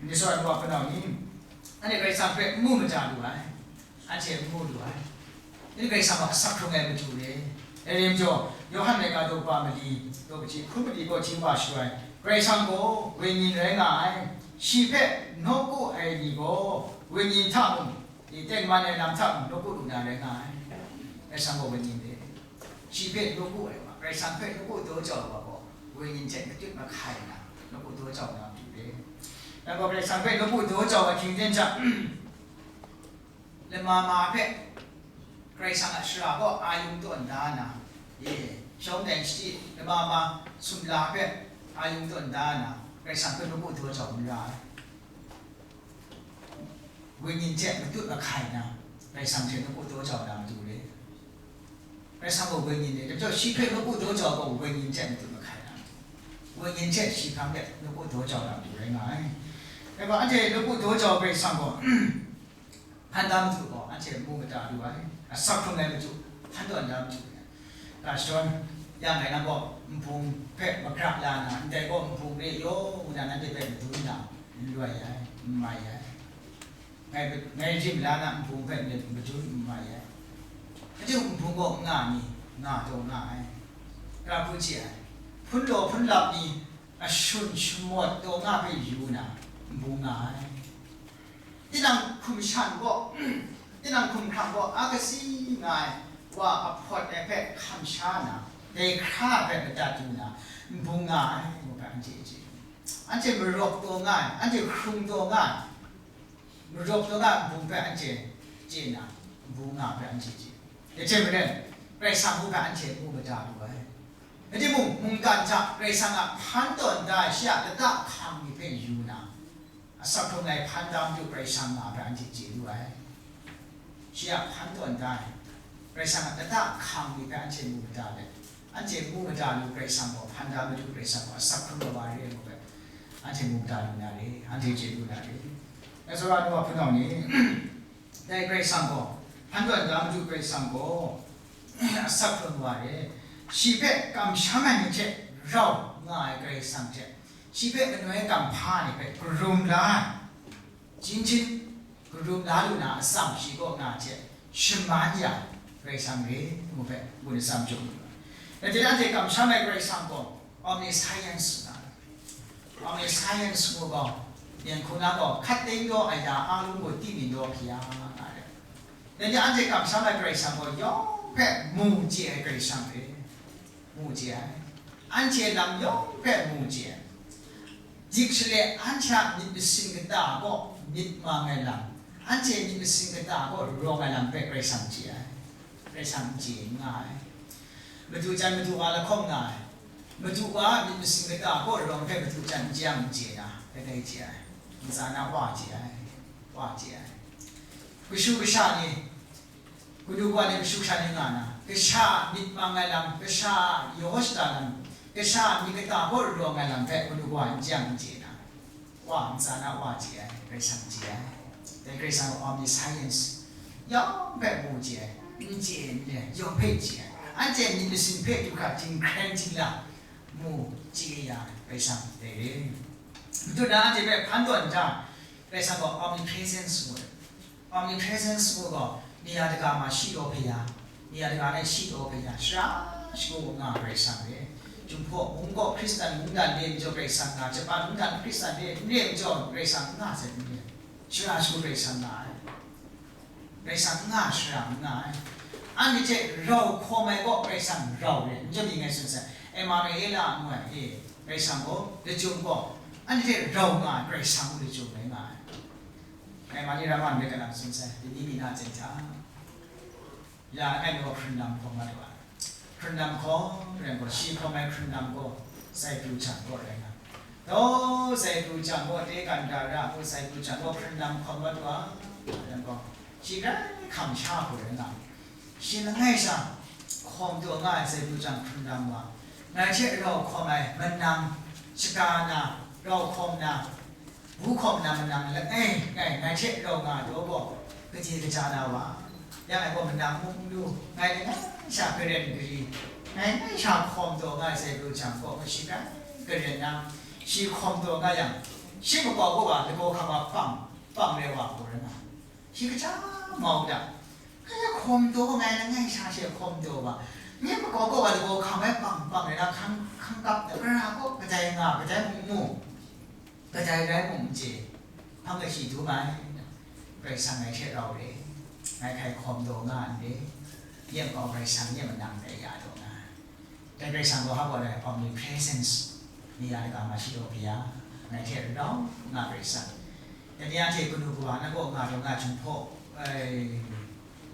Ndai sawra ai wa hpunau ni, anhte Karai Kasang hpe n mu mada lu ai, anhte n mu lu ai. Anhte Karai Kasang gaw asak hkrung ai matu re. Dai rai majaw, Yawhan laika daw kaba mali, daw kaji hkun mali kaw hti wa shaloi, Karai Kasang gaw wenyin rai nga ai, shi hpe nawku ai ni gaw wenyin hta mung, Tengman ai lam hta mung nawku lu na rai nga ai. Karai Kasang gaw wenyin re. Shi hpe nawku ai wa, Karai Kasang hpe nawku daw jau ai wa gaw, wenyin hte matut mahkai na, nawku daw jau na matu re. Nang gaw Karai Kasang hpe nawku daw jau ai hkying ten hta, lama ma hpe Karai Kasang a shara gaw a yung tawn da na, ye, shawng dai shati lama ma sumla hpe a yung tawn da na, Karai Kasang hpe nawku daw jau n ra ai. Wenyin hte matut mahkai na, Karai Kasang hte nawku daw jau na matu re. Karai Kasang gaw wenyin re, dai majaw shi hpe nawku daw jau gaw wenyin hte matut mahkai na, wenyin hte shi hpang de nawku daw jau na matu rai nga ai. Dai gaw, anhte nawku daw jau Karai Kasang gaw, hpan da matu gaw, anhte mu mada lu ai, asak hkrung ai matu, hpan tawn da matu re. Ga shadawn yang ngai nang gaw nbung hpe magrak la na, ndai gaw nbung re yaw ngu na, nanhte hpe madun na, n loi ai, n mai ai. Ngai, ngai rim la na nbung hpe myit madun n mai ai. Hte nbung gaw n nga ni, nga taw nga ai. Ra hpun chye ai. Hpun law hpun lap ni, ashun shamawt taw nga hpe yu na, nbung nga ai. Tinang hkum shan gaw, tinang hkumhkrang gaw a kasi nga ai wa ahpawt ai hpe hkam sha na, dai hkra ai hpe madat yu na, nbung nga ai ngu hpe anhte chye. Anhte marawk taw nga ai, anhte hkrung taw nga ai, marawk taw nga ai nbung hpe anhte chye na, nbung nga ai hpe anhte chye. Dai hte maren, Karai Kasang ngu hpe anhte mu mada lu ai. Rai timung, mungkan hta Karai Kasang a hpan tawn da ai shi a lata hkang ni hpe yu na, asak hkrung ai hpan da Madu Karai Kasang nga ai hpe anhte chye lu ai. Shi a hpan tawn da ai Karai Kasang a lata hkang ni hpe anhte mu mada let, anhte mu mada lu Karai Kasang gaw, hpan da Madu Karai Kasang gaw asak hkrung ai wa re ai ngu hpe, anhte mu mada lu na re, anhte chye lu na re. Dai sara ai wa hpunau ni, dai Karai Kasang gaw, hpan tawn da Madu Karai Kasang gaw, asak hkrung ai wa re. Shi hpe kamsham ai ni hte rau nga ai Karai Kasang hte, shi hpe manoi kamhpa ni hpe karum la ai, jin jin karum la lu na atsam shi kaw nga hte shaman ya Karai Kasang re ngu hpe ngu atsam jaw lu ai. Nanhte anhte kamsham ai Karai Kasang gaw omniscience nga ai. Omniscience ngu gaw, yen hku na gaw, hkat ting daw aya a lung gaw, ti min daw hpya nga ai. Nanhte anhte kamsham ai Karai Kasang gaw yawng hpe mu chye ai Karai Kasang re. Mu chye ai. Anhte lam yawng hpe mu chye ai. Dik shaloi anhte a myit masin kata gaw myit mang ai lam, anhte myit masin kata gaw rawng ai lam hpe Karai Kasang chye ai. Karai Kasang n chye n nga ai. Madu jan madu wa lahkawng nga ai. Madu wa a myit masin kata gaw rawng hpe madu jan n chye yang n chye na, kadai chye ai. Ntsa na wa chye ai. Wa chye ai. Kashu kasha ni, kanu kawa ni kashu kasha ni nga na, kasha myit mang ai lam, kasha yaw shada lam, kasha myit kata gaw rawng ai lam hpe kanu kawa n chye yang n chye na, wa ntsa na wa chye ai, Karai Kasang chye ai. Dai Karai Kasang gaw omniscience, yawng hpe mu chye ai, n chye n re, yawng hpe chye ai. Anhte myit masin hpe du hkra jinghkren jingla mu chye ya ai Karai Kasang dai re. Madu na anhte hpe hpan tawn nta, Karai Kasang gaw omnipresence ngu ai. Omnipresence ngu gaw, ni ya daga ma shi taw hpe ya, ni ya daga e shi taw hpe ya, shara shagu nga Karai Kasang re. Jinghpaw mung gaw Hkristan mungdan re majaw Karai Kasang nga, Japan mungdan Hkristan re n re majaw Karai Kasang n nga sai n re. Shara shagu Karai Kasang nga ai. Karai Kasang n nga shara n nga ai. Anhte hte rau hkawm ai gaw Karai Kasang rau re. Majaw ni ngai tsun sai, Emanuela ngu ai, e, Karai Kasang gaw lachyum gaw, anhte hte rau nga ai Karai Kasang gaw lachyum rai nga ai. Ngai ma ni ra ma ndai kalang tsun sai, dai ni mi na a tsen hta, ya langai mi gaw hkrunlam hkawm mat wa ai. Hkrunlam hkawm rai gaw, shi hkawm ai hkrunlam gaw, Zaibru jang gaw rai nga. Dau, Zaibru jang gaw, de Gandara gaw, Zaibru jang gaw hkrunlam hkawm mat wa ai, yang gaw, shi grai hkam sha hku rai nga. Shi langai sha hkawm taw nga ai Zaibru jang hkrunlam wa, ngai hte rau hkawm ai manang, shaka na, rau hkawm na, bu hkawm na manang langai ngai, ngai hte rau nga ai daw gaw, kaje kaja na wa, ya ngai gaw manang mung n lu, ngai langai sha karen kari, ngai langai sha hkawm taw nga ai Zaibru jang gaw, shi grai karen na, shi hkawm taw nga yang, shi makau kaw wa lagaw hkam wa pang, pang rai wa hku rai nga. Shi kaja mau da. Kaya hkawm taw ngai langai sha she hkawm taw wa. Nye makau kaw wa lagaw hkam ai pang pang rai na hkang, hkang kap da, gara kaw kadai nga, kadai mung mu, kadai rai mung n chye, hpang kashi dum ai. Karai Kasang ngai hte rau re, ngai hkai hkawm taw nga n re, nye makau Karai Kasang nye manang dai ya taw nga ai. Dai Karai Kasang gaw hpa gaw lai, omnipresence, ni ya daga ma shi taw hpe ya, ngai hte rau nga Karai Kasang. Dai ni a hte kanu kawa na gaw nga taw nga Jinghpaw, ai,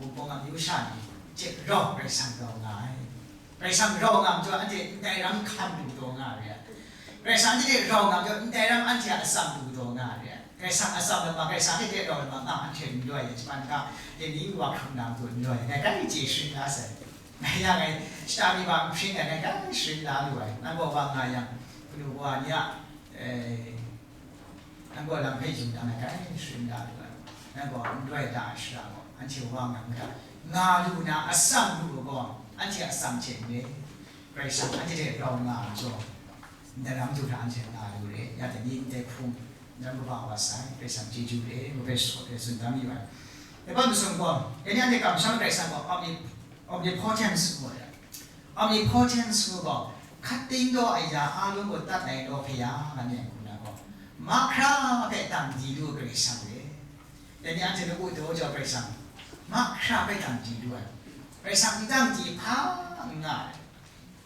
wunpawng amyu sha ni hte rau Karai Kasang rau nga ai. Karai Kasang rau nga majaw anhte ndai ram hkan lu taw nga re ai. Karai Kasang anhte hte rau nga majaw ndai ram anhte a atsam lu taw nga re ai. Karai Kasang atsam lama, Karai Kasang hte rau lama nga anhte n loi ai, Japan ga, dai ni wa hkrung na matu n loi ai, ngai grai chye sharin la sai. Ngai ya ngai, shata mi ba n hpring ai, ngai grai sharin la lu ai. Nang gaw wa nga yang, kanu kawa ni a, eh, nang gaw lam hpe yu nang, ngai grai sharin la lu ai. Nang gaw n loi da ai shara gaw, anhte wa nga n ga, nga lu na atsam lu ai gaw, anhte atsam hte n re. Karai Kasang anhte hte rau nga ai majaw, ndai ram du hkra anhte nga lu re, ya dai ni ndai hpung, ndai kaba wa sai, Karai Kasang chyeju re, ngu hpe shaw hpe tsun tam yu ai. Dai hpa masum gaw, dai ni anhte kamsham ai Karai Kasang gaw omni-, omnipotence ngu ai. Omnipotence ngu gaw, hkat ting daw aya a lung gaw tat ai daw hpe ya nga myit hku na gaw, mahkra hpe dang di lu ai Karai Kasang re. Dai ni anhte lagu daw jau Karai Kasang, mahkra hpe dang di lu ai. Karai Kasang n dang di hpa n nga ai.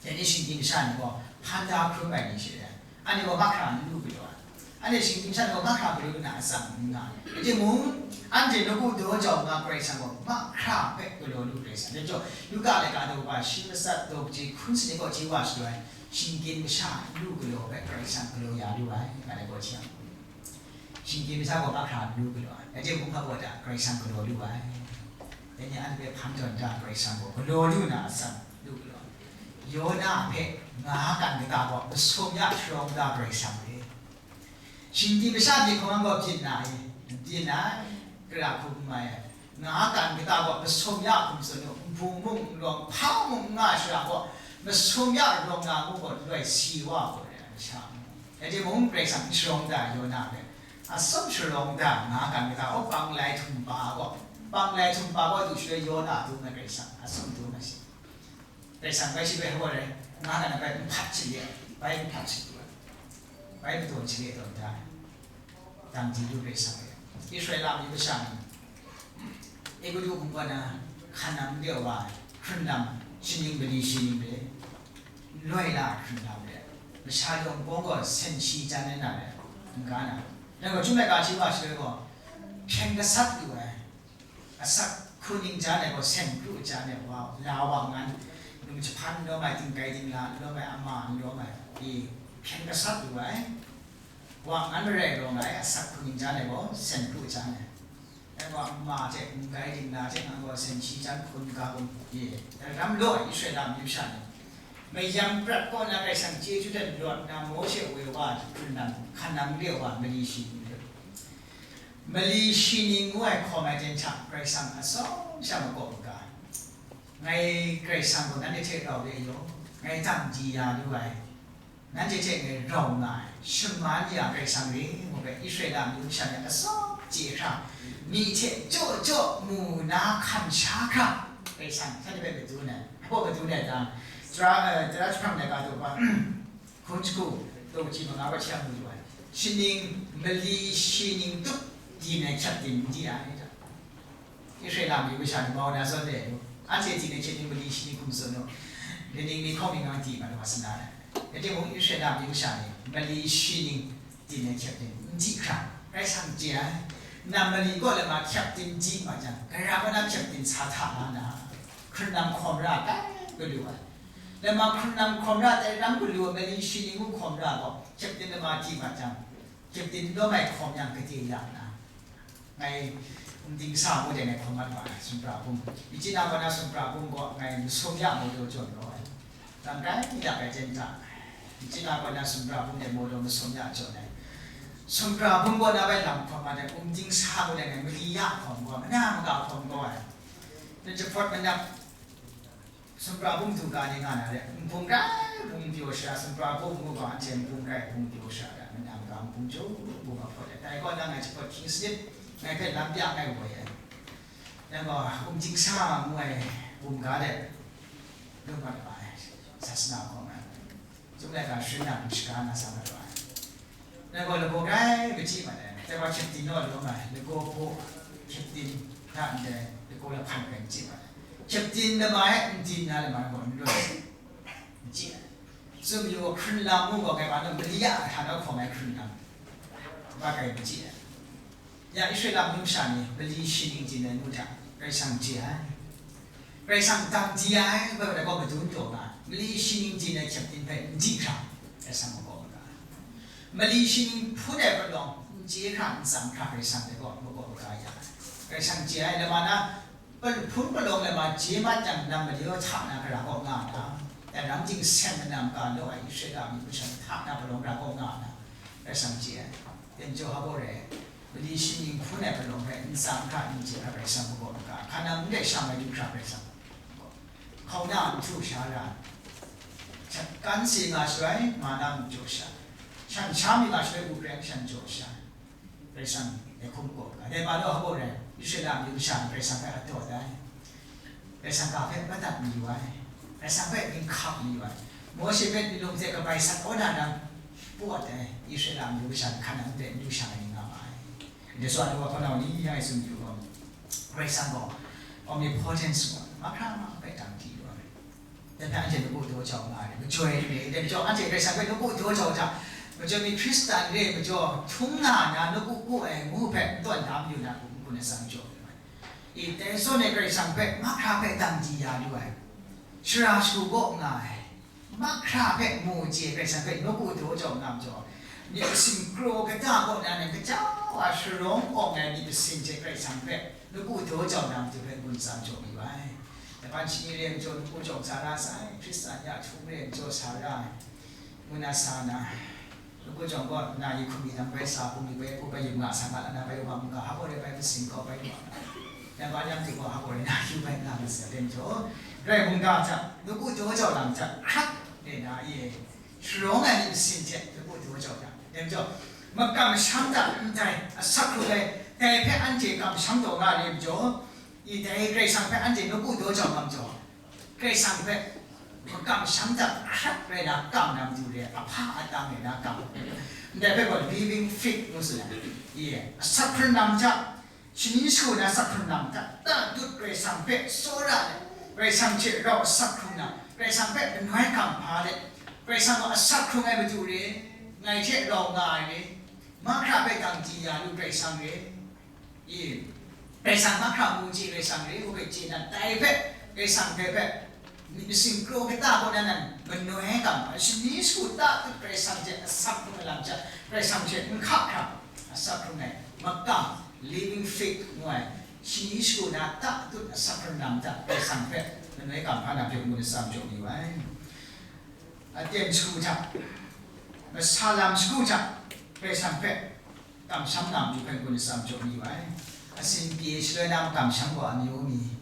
Dai ni shinggyim masha ni gaw hpan da hkrum ai ni she ai. Anhte gaw mahkra n lu galaw ai. Anhte shinggyim masha ni gaw mahkra galaw lu na atsam n nga ai. Rai timung, anhte nawku daw jau nga Karai Kasang gaw mahkra hpe galaw lu Karai Kasang. Dai majaw, Luka laika daw kaba shi matsat daw kaji hkun sanit kaw hti wa shadaw ai, shinggyim masha n lu galaw hpe Karai Kasang galaw ya lu ai, nga ai gaw hti yang. Shinggyim masha gaw mahkra n lu galaw ai, rai timung, hpa gaw da Karai Kasang galaw lu ai. Dai ni anhte hpe hpan tawn da Karai Kasang gaw galaw lu na atsam lu galaw ai. Yona hpe nga kan kata gaw masum ya sharawng da Karai Kasang re. Shinggyim masha myit hkawm gaw byin na i? Byin ai, kara hku n mai ai. Nga kan kata gaw masum ya hkum tsun u, nbung mung n lawm, hpa mung n nga shara gaw, Masum ya rawng na ngu gaw, ndai si wa gaw re ai masha mu. Rai timung, Karai Kasang n sharawng da ai Yona hpe, atsawm sharawng da nga kan kata, aw, bang lai htum pa gaw, bang lai htum pa gaw du shaloi Yona dum ai Karai Kasang, atsawm dum ai si. Karai Kasang bai shi bai hpaw rai, nga kan ai bai n hpat chale, bai n hpat chale, bai madawn chale tawn da ai. Dang di lu Karai Kasang e. Israela amyu masha ni, Egutu mung kaw na hkan nang de wa ai, hkrun lam, shaning mali shi ning de, n loi la ai hkrun lam de, masha yawng bawng gaw sen shi jan ai na de, n ga na. Dai gaw, Chyum laika hti wa shaloi gaw, hpyen gasat lu ai, asak hku ning jan ai gaw, sen kru jan ai wa, la wa ngan, num jahpan n lawm ai, tingkai dingla n lawm ai, ama n lawm ai, i hpyen gasat lu ai. Wa ngan marai rawng ai, asak hku ning jan ai gaw, sen kru jan ai. Dai wa, ma hte, n-, grai dingla hte ngang gaw sen shi jan hkun ga bum ye, dai ram law ai Israela amyu sha ni, mayam prat kaw na Karai Kasang chyeju dan lawt na Mawshe woi wa hkrun nan, hkan nang re wa mali shi ning re. Mali shi ning ngu ai hkawm ai ten hta Karai Kasang atsawm sha makaw maga. Ngai Karai Kasang gaw nanhte hte rau re yaw, ngai dang di ya lu ai. Nanhte hte ngai rau nga ai, shaman ya Karai Kasang ring ngu hpe Israela amyu masha ni atsawm chye hkra, myi hte jaw jaw mu na hkan sha hkra, Karai Kasang shanhte hpe madun ai, hpaw madun ai ta? Tara, eh, Tara jahprang laika daw pa, hkun jahku, daw kaji manga wa hte mu yu ai, shaning mali shi ning tup di na hkyap din n di ai ta? Israela amyu masha ni mau na zawn de, anhte ting na hkyep ning mali shi ning hkum tsun u, kaning ni hkawng ning ngang di mat wa sa na ai. Rai timung, Israela amyu masha ni mali shi ning ting na hkyep ning n di hkra, Karai Kasang chye ai. Na mali kaw lama hkyep din di mat jang, gara kaw na hkyep din sa hta na na, hkrun lam hkawm ra tai galu ai. Lama hkrun lam hkawm ra tai ram galu ai mali shi ning ngu hkawm ra gaw, hkyep din lama di mat jang, hkyep din lawm ai hkawm yang gade ya na. Ngai, um, dingsa ngu de ngai hkawm mat wa ai, sumra bum. Machyi na kaw na sumra bum gaw ngai masum ya mu daw jawn rawng ai. Lam grai yak ai ten hta, machyi na kaw na sumra bum de mu daw masum ya jawn ai. Sumra bum kaw na bai lam hkawm mat ai, um, dingsa ngu de ngai mali ya hkawm gaw, mana maga hkawm gaw ai. Nang jahpawt manap, sumra bum du ga ni nga na re, nbung rai bung pyaw sha, sumra bum ngu ga, anhte nbung rai bung pyaw sha ra, manam ga nbung jaw bung a hpawt ai. Dai kaw na ngai jahpawt hkying sanit, ngai hpe lam pya ngai woi ai. Dai gaw, um, dingsa ngu ai bum ga de, lung mat ai, sasana hkawng ai. Chyum laika sharin na hpung shaga na sa mat wa ai. Nang gaw lagaw grai machyi mat ai, dai wa hkyep din naw lawm ai, lagaw hpaw hkyep din hta ndai lagaw lahpan grai machyi mat ai. Hkyep din lama e n din na lama gaw n loi, machyi ai. Tsun mayu gaw, hkrun lam ngu gaw, ngai hpa naw mali ya hta na hkawm ai hkrun lam, ba grai machyi ai. Ya Israela amyu masha ni mali shi ning din ai ngu hta, Karai Kasang chye ai. Karai Kasang dang di ai, bai bai gaw madun taw nga ai. Mali shi ning din ai hkyep din hpe n di hkra, Karai Kasang makaw maga ai. Mali shi ning hpun ai palawng n chye hkra, n tsang hkra, Karai Kasang hpe gaw makaw maga ya ai. Karai Kasang chye ai, lama na, hpun palawng lama chye mat jang, nang mali hta na gara kaw nga na, dai ram ting seng manam ga law ai Israela amyu masha ni hta na palawng gara kaw nga na, Karai Kasang chye ai. Pen jaw hpa gaw rai, mali shi ning hpun ai palawng hpe n tsang hkra, n chye hkra, Karai Kasang makaw maga ai. Hkan nang ndai shang ai du hkra, Karai Kasang hkauna n htu sha ra ai. Shat kan si nga shaloi, ma na mu jaw sha ai. Shan sha mi nga shaloi, u preng shan jaw sha ai. Karai Kasang e hkum gaw ga. Dai hpa law, hpa gaw rai, Israela amyu masha ni Karai Kasang hpe a dawt ai. Karai Kasang ga hpe madat mayu ai. Karai Kasang hpe ginhkap mayu ai. Mawshe hpe myit lung hte kabai sat kaw na nang pawt ai. Israela amyu masha ni hkan nang hpe n du shang ai ni nga ma ai. Ndai sha wa hpa nau ni yang e tsun yu gaw, Karai Kasang gaw omnipotence gaw, mahkra ma hpe dang di lu ai. Dai hpe anhte lagaw daw jau nga ai, majoi ni, dai majaw anhte Karai Kasang hpe lagaw daw jau hta, majoi mi Hkristan re ai majaw, htung nga na, lagaw kaw ai ngu hpe n tawn da mayu na, hku n-gun atsam jaw ai. I, dai zawn e Karai Kasang hpe mahkra hpe dang di ya lu ai, shara shagu kaw nga ai, mahkra hpe mu chye Karai Kasang hpe lagaw daw jau nga majaw, myit masin kraw kata kaw na, nang kaja wa sharawng awng ai myit masin hte Karai Kasang hpe lagaw daw jau na matu hpe n-gun atsam jaw mayu ai. Japan shani re ai majaw, lagaw jawng sa ra sai, Hkristan ya htung re ai majaw sa ra ai, ngu na sa na, lagaw jawng gaw na yi hkum yi dang bai sa, hkum yi bai, hku bai yu nga sa nga la na, bai yu nga mu ga, hpa gaw rai bai masin gaw bai yu nga. Yang gaw, yang tu gaw, hpa gaw rai na yu bai nga ma sa, dai majaw, Rai mungga hta, nawku daw jau lam hta, hkrak rai na, e, sharawng ai myit masin hte nawku daw jau yang, dai majaw, makamsham hta ndai asak hkrung ai, dai hpe anhte kamsham taw nga ai majaw, i dai Karai Kasang hpe anhte nawku daw jau nga majaw, Karai Kasang hpe makamsham hta hkrak rai na kam na matu re, ahpa atang rai na kam. Ndai hpe gaw living faith ngu tsun ai. Ye, asak hkrung lam hta, shani shagu na asak hkrung lam hta, tatut Karai Kasang hpe tsawra ai, Karai Kasang hte rau asak hkrung na, Karai Kasang hpe manoi kamhpa let, Karai Kasang gaw asak hkrung ai matu re, ngai hte rau nga ai re, mahkra hpe dang di ya lu Karai Kasang re. I, Karai Kasang mahkra mu chye Karai Kasang re, u hpe chye na, dai hpe, Karai Kasang hpe hpe, myit masin kraw kata kaw na nan manoi kam, shani shagu tatut Karai Kasang hte asak hkrung ai lam hta, Karai Kasang hte n hka hkra, asak hkrung ai, makam, living faith ngu ai, shani shagu na tatut asak hkrung lam hta, Karai Kasang hpe manoi kam hpa na hpe ngu na tsam jaw mayu ai. Aten shagu hta, masa lam shagu hta, Karai Kasang hpe, kamsham na matu hpe ngu na tsam jaw mayu ai. Asin pye shaloi na makamsham wa amyu mi,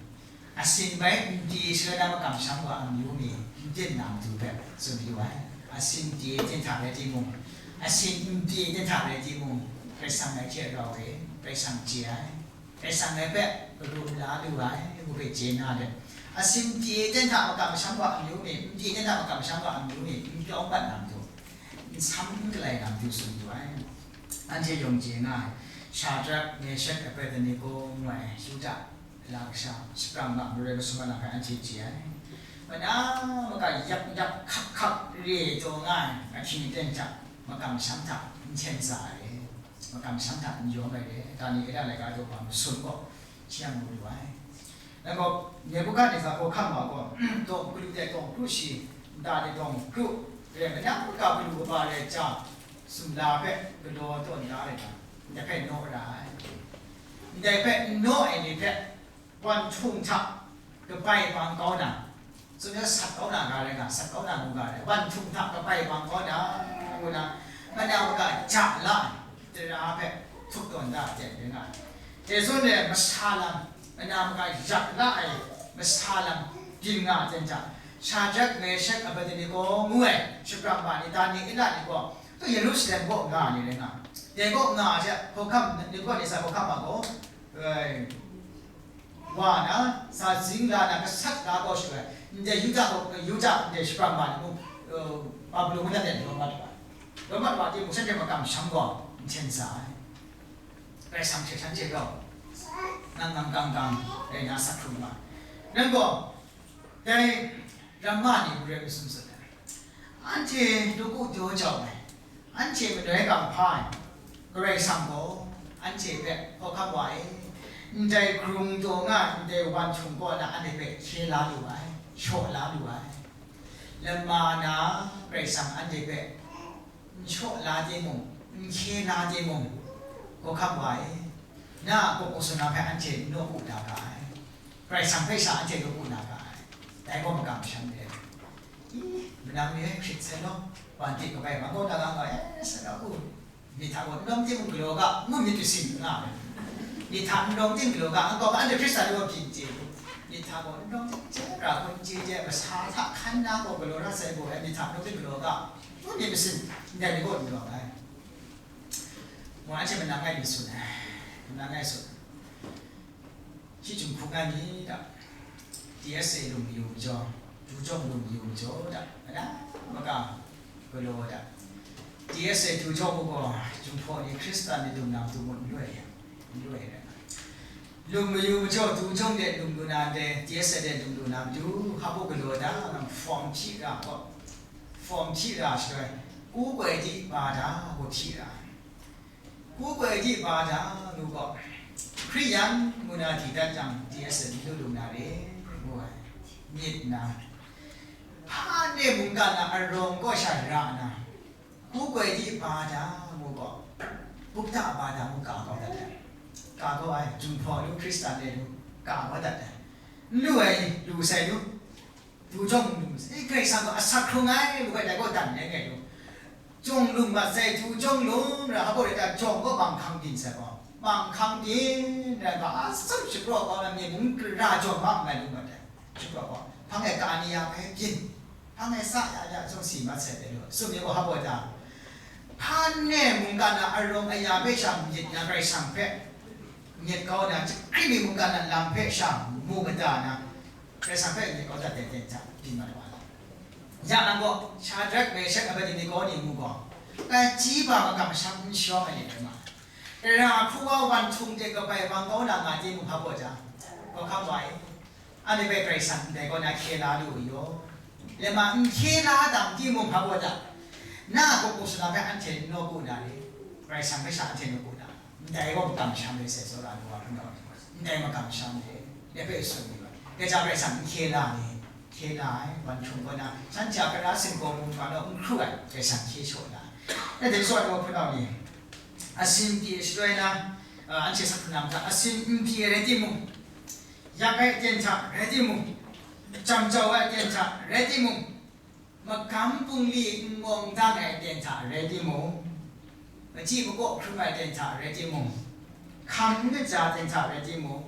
asin bai n pye shaloi na makamsham wa amyu mi, n byin na matu hpe tsun mayu ai. Asin pye ten hta rai timung, asin n pye ten hta rai timung, Karai Kasang ngai hte rau re, Karai Kasang chye ai. Karai Kasang ngai hpe garum la lu ai, ngu hpe chye na let, asin pye ten hta makamsham wa amyu mi, n pye ten hta makamsham wa amyu mi, n kyawng bat na matu, n sam n galai na matu tsun mayu ai. Anhte yawng chye nga ai, Shadrak, Meshak, Abednego ngu ai Yuda la kasha, shapram ma, maroi masum ma na hpe anhte chye ai. Mana maka yak yak hkak hkak re taw nga ai ahkying aten hta, makamsham hta n hten sa ai, makamsham hta n yawm ai re, Daniela laika daw masum gaw, shi yang mu lu ai. Nang gaw, Nebukadneza hkawhkam wa gaw, dawng galu de dawng kru shi, nta de dawng kru, re, manang maka galu kaba re ja, sumla hpe galaw tawn da ai ga, ndai hpe naw ra ai. Ndai hpe n naw ai ni hpe, wan htung hta kabai bang kau na, tsun ai sat kau na ga rai nga, sat kau na mu ga rai, wan htung hta kabai bang kau na, ngu na, manang maka ja la ai, tara hpe htup tawn da ai aten rai nga ai. Dai zawn e masa lam, manang maka ya la ai masa lam byin nga ai aten hta, Shadrak, Meshak, Abednego ngu ai shapram ma ni, Daniela ni gaw, Yerusalem kaw nga ni rai nga, dai kaw nga ai hte, hkawhkam, Nebukadneza hkawhkam ma gaw, ai, wa na, sa zing la na, gasat la kau shaloi, ndai Yuda kaw, Yuda ndai shapram ma ni mung, eh, Babilon mung na de lawm mat wa, lawm mat wa timung, shanhte makamsham gaw n hten sa ai. Karai Kasang hte shanhte gaw nang nang gang gang rai na asak hkrung nga. Nang gaw dai ramma ni hpe rai masum sat ai. Anhte nawku daw jau ai, anhte manoi kamhpa ai Karai Kasang gaw anhte hpe hkawhkam wa e, ndai hkrung taw nga ai ndai wan htung kaw na anhte hpe hkye la lu ai, shaw la lu ai. Lama na Karai Kasang anhte hpe n shaw la timung, n hkye la timung, hkawhkam wa e, na a kawk kawsana hpe anhte n nawku na ga ai, Karai Kasang hpe sha anhte nawku na ga ai, dai gaw makam shan de. I, manang ni hkrit sai law, wan hte kabai bang kau na ga nga e, sa na u, myit hta gaw n lawm timung galaw ga, ngu myit masin n nga ai. Myit hta n lawm tim galaw ga, nkau ga anhte Hkristan ni gaw byin chye u. Myit hta gaw n lawm tim chye ra gaw, n chye chye, masa hta hkan na gaw galaw ra sai gaw, myit hta n lawm tim galaw ga, ngu myit masin, ndai ni gaw n lawm ai. Mwa anhte manang ngai mi tsun ai, manang ngai tsun. Shi Jinghku ngai mi da, T S A lung mayu majaw, Dujawng lung mayu majaw da, mana maka galaw da. T S A Dujawng u gaw, Jinghpaw ni Hkristan ni lung na matu mung n loi, n loi ai. Lung mayu majaw, Dujawng de lung lu na ndai, T S A de lung lu na matu, hpa galaw da, nang fawm hpyi ra gaw, fawm hpyi ra shaloi, ku koi di ba da, hpa hpyi ra. Ku koi di ba da ngu gaw, Hkriyan ngu na di dat jang, T S A n lu lu na re, ngu ai. Myit na, hpa ne mungkan na arawng kaw sha ra na, ku koi di ba da ngu gaw, bukta ba da ngu ka kau dat ai. Ka kau ai, Jinghpaw lu, Hkristan de lu, ka kau dat ai. N lu ai, lu sai lu, Dujawng lung, e, Karai Kasang gaw asak hkrung ai, ngu ai, dai gaw dan ai ngai lu. Jawng lung mat sai, Dujawng lung ra, hpa gaw rai ta, jawng gaw bang hkang byin sai gaw, bang hkang byin rai ga, atsam shapraw kau na, mye mung ra jawng ma nngai lu mat ai. Chyum gaw, hpang e ka ni ya hpe byin, hpang e sa ya ya jawng si mat sai de lu, tsun mi gaw hpa baw ta? Hpan e mungkan a arawng aya hpe sha myit na Karai Kasang hpe myit kau na, hkrit mi mungkan a lam hpe sha mu mada na, Karai Kasang hpe myit kau dat de ten hta byin mat wa ai. Ya nang gaw, Shadrak, Meshak, Abednego ni mu gaw, kachyi ba makam shang n shawng ai ni rai ma ai. Tara hkru wa wan htung de kabai bang kau na nga timung hpa baw ta? Hkawhkam wa e. Anhte hpe Karai Kasang ndai kaw na hkye la lu u yaw. Lama n hkye la dang timung hpa baw ta? Na a kawku suna hpe anhte n nawku na re? Karai Kasang hpe sha anhte nawku na? Ndai gaw makam sham re sai tsawra ai wa hkrum ai wa, ndai makam sham re, dai hpe tsun mi ai. Gaja Karai Kasang n hkye la ni, hkye la ai, wan hkrung kaw na, shanhte a kara singkawng mungga naw n hkru ai, Karai Kasang hkye shaw la ai. Dai hte tsaw ai wa hpunau ni, asin pyi ai shaloi na, a, anhte sak hpunau hta asin n pyi ai rai timung, yak ai aten hta rai timung, jam jau ai aten hta rai timung, magam bungli n ngawng dang ai aten hta rai timung, machyi makaw hkrum ai aten hta rai timung, hkam n kaja aten hta rai timung,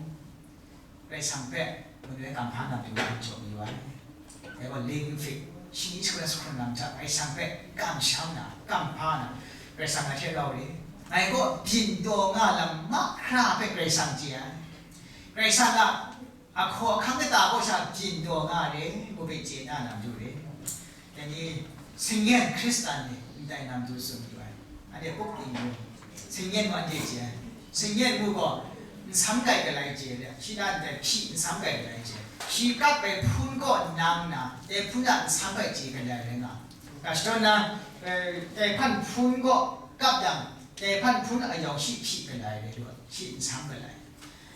Karai Kasang hpe manu ai kamhpa na pyi wa n jaw mi wa ai. Dai gaw, Living Faith, shi ni shangun ai sahkrum lam hta Karai Kasang hpe kamsham na, kamhpa na, Karai Kasang a hte rau re. Ngai gaw byin taw nga lam mahkra hpe Karai Kasang chye ai. Karai Kasang a Ahkaw ahkang kata kaw sha byin taw nga re, ngu hpe chye na lam du re. Dai ni, singyen Hkristan ni ndai lam du tsun yu ai. Anhte up ting lu, singyen wa de chye ai. Singyen mu gaw, nsam kai galai chye re, shi na ndai hpyi nsam kai galai chye. Shi kap ai hpun kaw nang na, dai hpun a nsam kai chye galai rai nga. Ga shadawn na, eh, dai hpan hpun kaw kap yang, dai hpan hpun a yawng shi hpyi galai rai lu ai, shi nsam galai.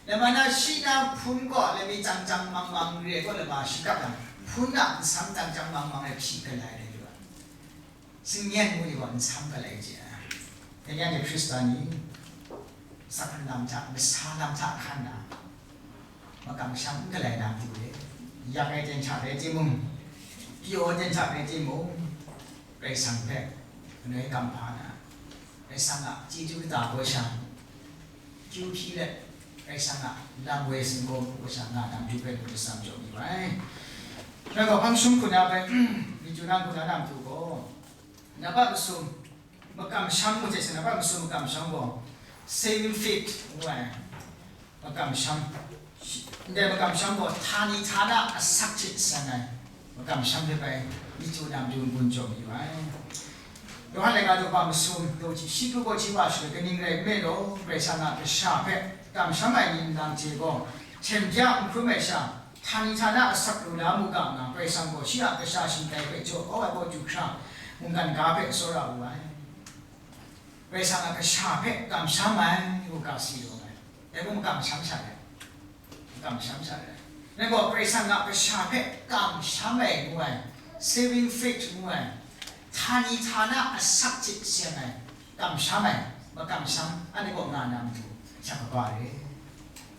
Lama na shi na hpun kaw lami jang jang mang mang re kaw lama shi kap yang, hpun a nsam jang jang mang mang re hpyi galai re lu ai. Singyen ngu ni gaw nsam galai chye ai. Dai ni anhte Hkristan ni, sahkrum lam hta, masa lam hta hkan na, makam sham n galai na matu re. Yak ai ten hta rai timung, pyaw ai ten hta rai timung, Karai Kasang hpe manu ai kamhpa na, Karai Kasang a chyeju kata kaw sha, kyu hpyi let, Karai Kasang a lam woi singgaw hku sha nga na matu hpe ngu atsam jaw mi ai. Ngai gaw hpang shum hku na bai, myu na hku na na matu gaw, na pa masum, makam sham ngu hte seng na pa masum makam sham gaw, saving faith ngu ai. Makam sham, ndai makam sham gaw htani htana asak hte seng ai makam sham hpe bai, myu na matu n-gun jaw mayu ai. Yawhan laika daw hpa masum, daw hti shi kru gaw hti wa shaloi, kaning rai nme law, Karai Kasang a kasha hpe kamsham ai ni nlang hte gaw, hten bya n hkrum ai sha, htani htana asak lu la mu ga nga, Karai Kasang gaw shi a kasha shingtai hpe jaw kau ai kaw du hkra, mungkan ga hpe tsawra wu ai. Karai Kasang a kasha hpe kamsham ai, u ga si lu ai. Dai mung makam sham sha ai. Makam sham sha ai. Rai gaw, Karai Kasang a kasha hpe kamsham ai ngu ai, saving faith ngu ai, htani htana asak hte seng ai, kamsham ai, makam sham, anhte gaw nga na matu, sha kaba re.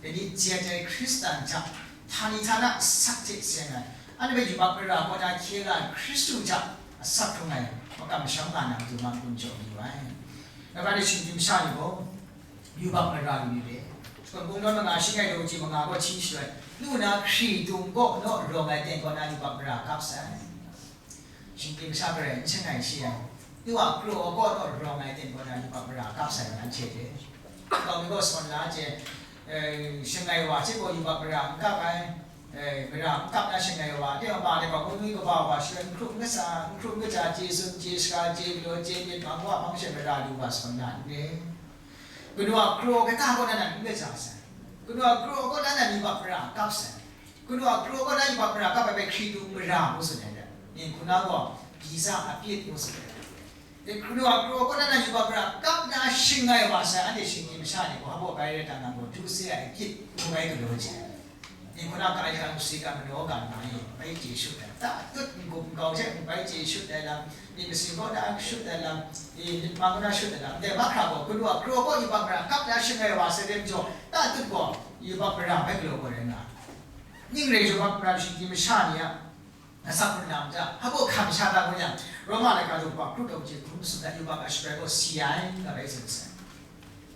Dai ni, Jai Jai Hkristan hta, htani htana asak hte seng ai, anhte hpe yubak mara kaw na hkye la ai Hkristu hta asak hkrung ai, makam sham nga na matu ma n-gun jaw mayu ai. Ngai hpa ni shinggyim sha ni gaw, yubak mara lu ni re. Shakawn Kungdawn manga shi ngai daw hti manga kaw hti shaloi, lu na hkri dung kaw naw rawng ai ten kaw na yubak mara kap sai. Shinggyim sha garai n shangai shi ai, nu a kraw kaw naw rawng ai ten kaw na yubak mara kap sai, anhte hte. Kau mi gaw sawn la chye, eh, shangai wa hte gaw yubak mara n kap ai, eh, mara n kap na shangai wa, de ma de gaw, ngu nwi kaba wa, shaloi n hkrum n kasa, n hkrum n kaja, chye tsun, chye sara, chye galaw, chye myit, hpang wa hpang she mara lu wa sawn la n re. Kanu a kraw kata kaw na nan n kaja sai. Kanu a kraw kaw na nan yubak mara kap sai. Kanu a kraw kaw na yubak mara kap ai hpe hkri dung mara ngu tsun ai hte, ning hku na gaw, visa a pyit ngu tsun ai hte. Kanu a kraw kaw na nan yubak mara kap na shangai wa sai, anhte shinggyim sha ni gaw, hpa baw bai rai ta, nang gaw du se ai pyit ngu ai galaw chye ai. Ning hku na ka ai kan, si kan, manaw kan nga i, bai chye shut ai, ta tut n-gup n-gau hte n bai chye shut ai lam, myit masin kaw na shut ai lam, i, myit mang kaw na shut ai lam, ndai mahkra gaw, kanu a kraw kaw yubak mara kap na shangai wa sai re majaw, ta tut gaw, yubak mara bai galaw gaw rai nga ai. Ning rai yubak mara shinggyim masha ni a, asak hkrung lam hta, hpa baw hkam sha ta ngu yang, Roma laika daw hpa kru daw hte hkrum masum hta yubak a shabrai gaw si ai, nga bai tsun sai.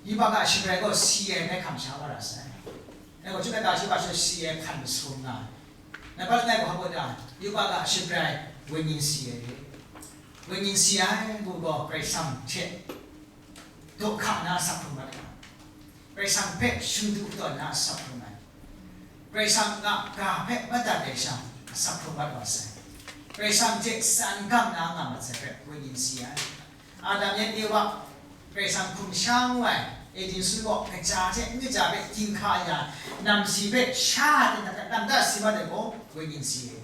Yubak a shabrai gaw si ai hpe hkam sha wa ra sai. Dai gaw, chyum laika shi wa shi si ai hkan masum nga ai. Nang hpa langai hpa baw da, yubak a shabrai wenyin si ai re. Wenyin si ai ngu gaw, Karai Kasang hte daw hka na asak hkrung mat ai, Karai Kasang hpe shingdu katawn na asak hkrung ai, Karai Kasang a ga hpe madat ai sha, asak hkrung mat wa sai. Karai Kasang hte tsan gam na nga mat sai hpe, wenyin si ai. Adam yan Ewa, Karai Kasang hkum sha ngu ai, Eden sumpu gaw kaja hte n kaja hpe ginhka ya, namsi hpe sha ai hta hta lam da si mat ai gaw, wenyin si ai.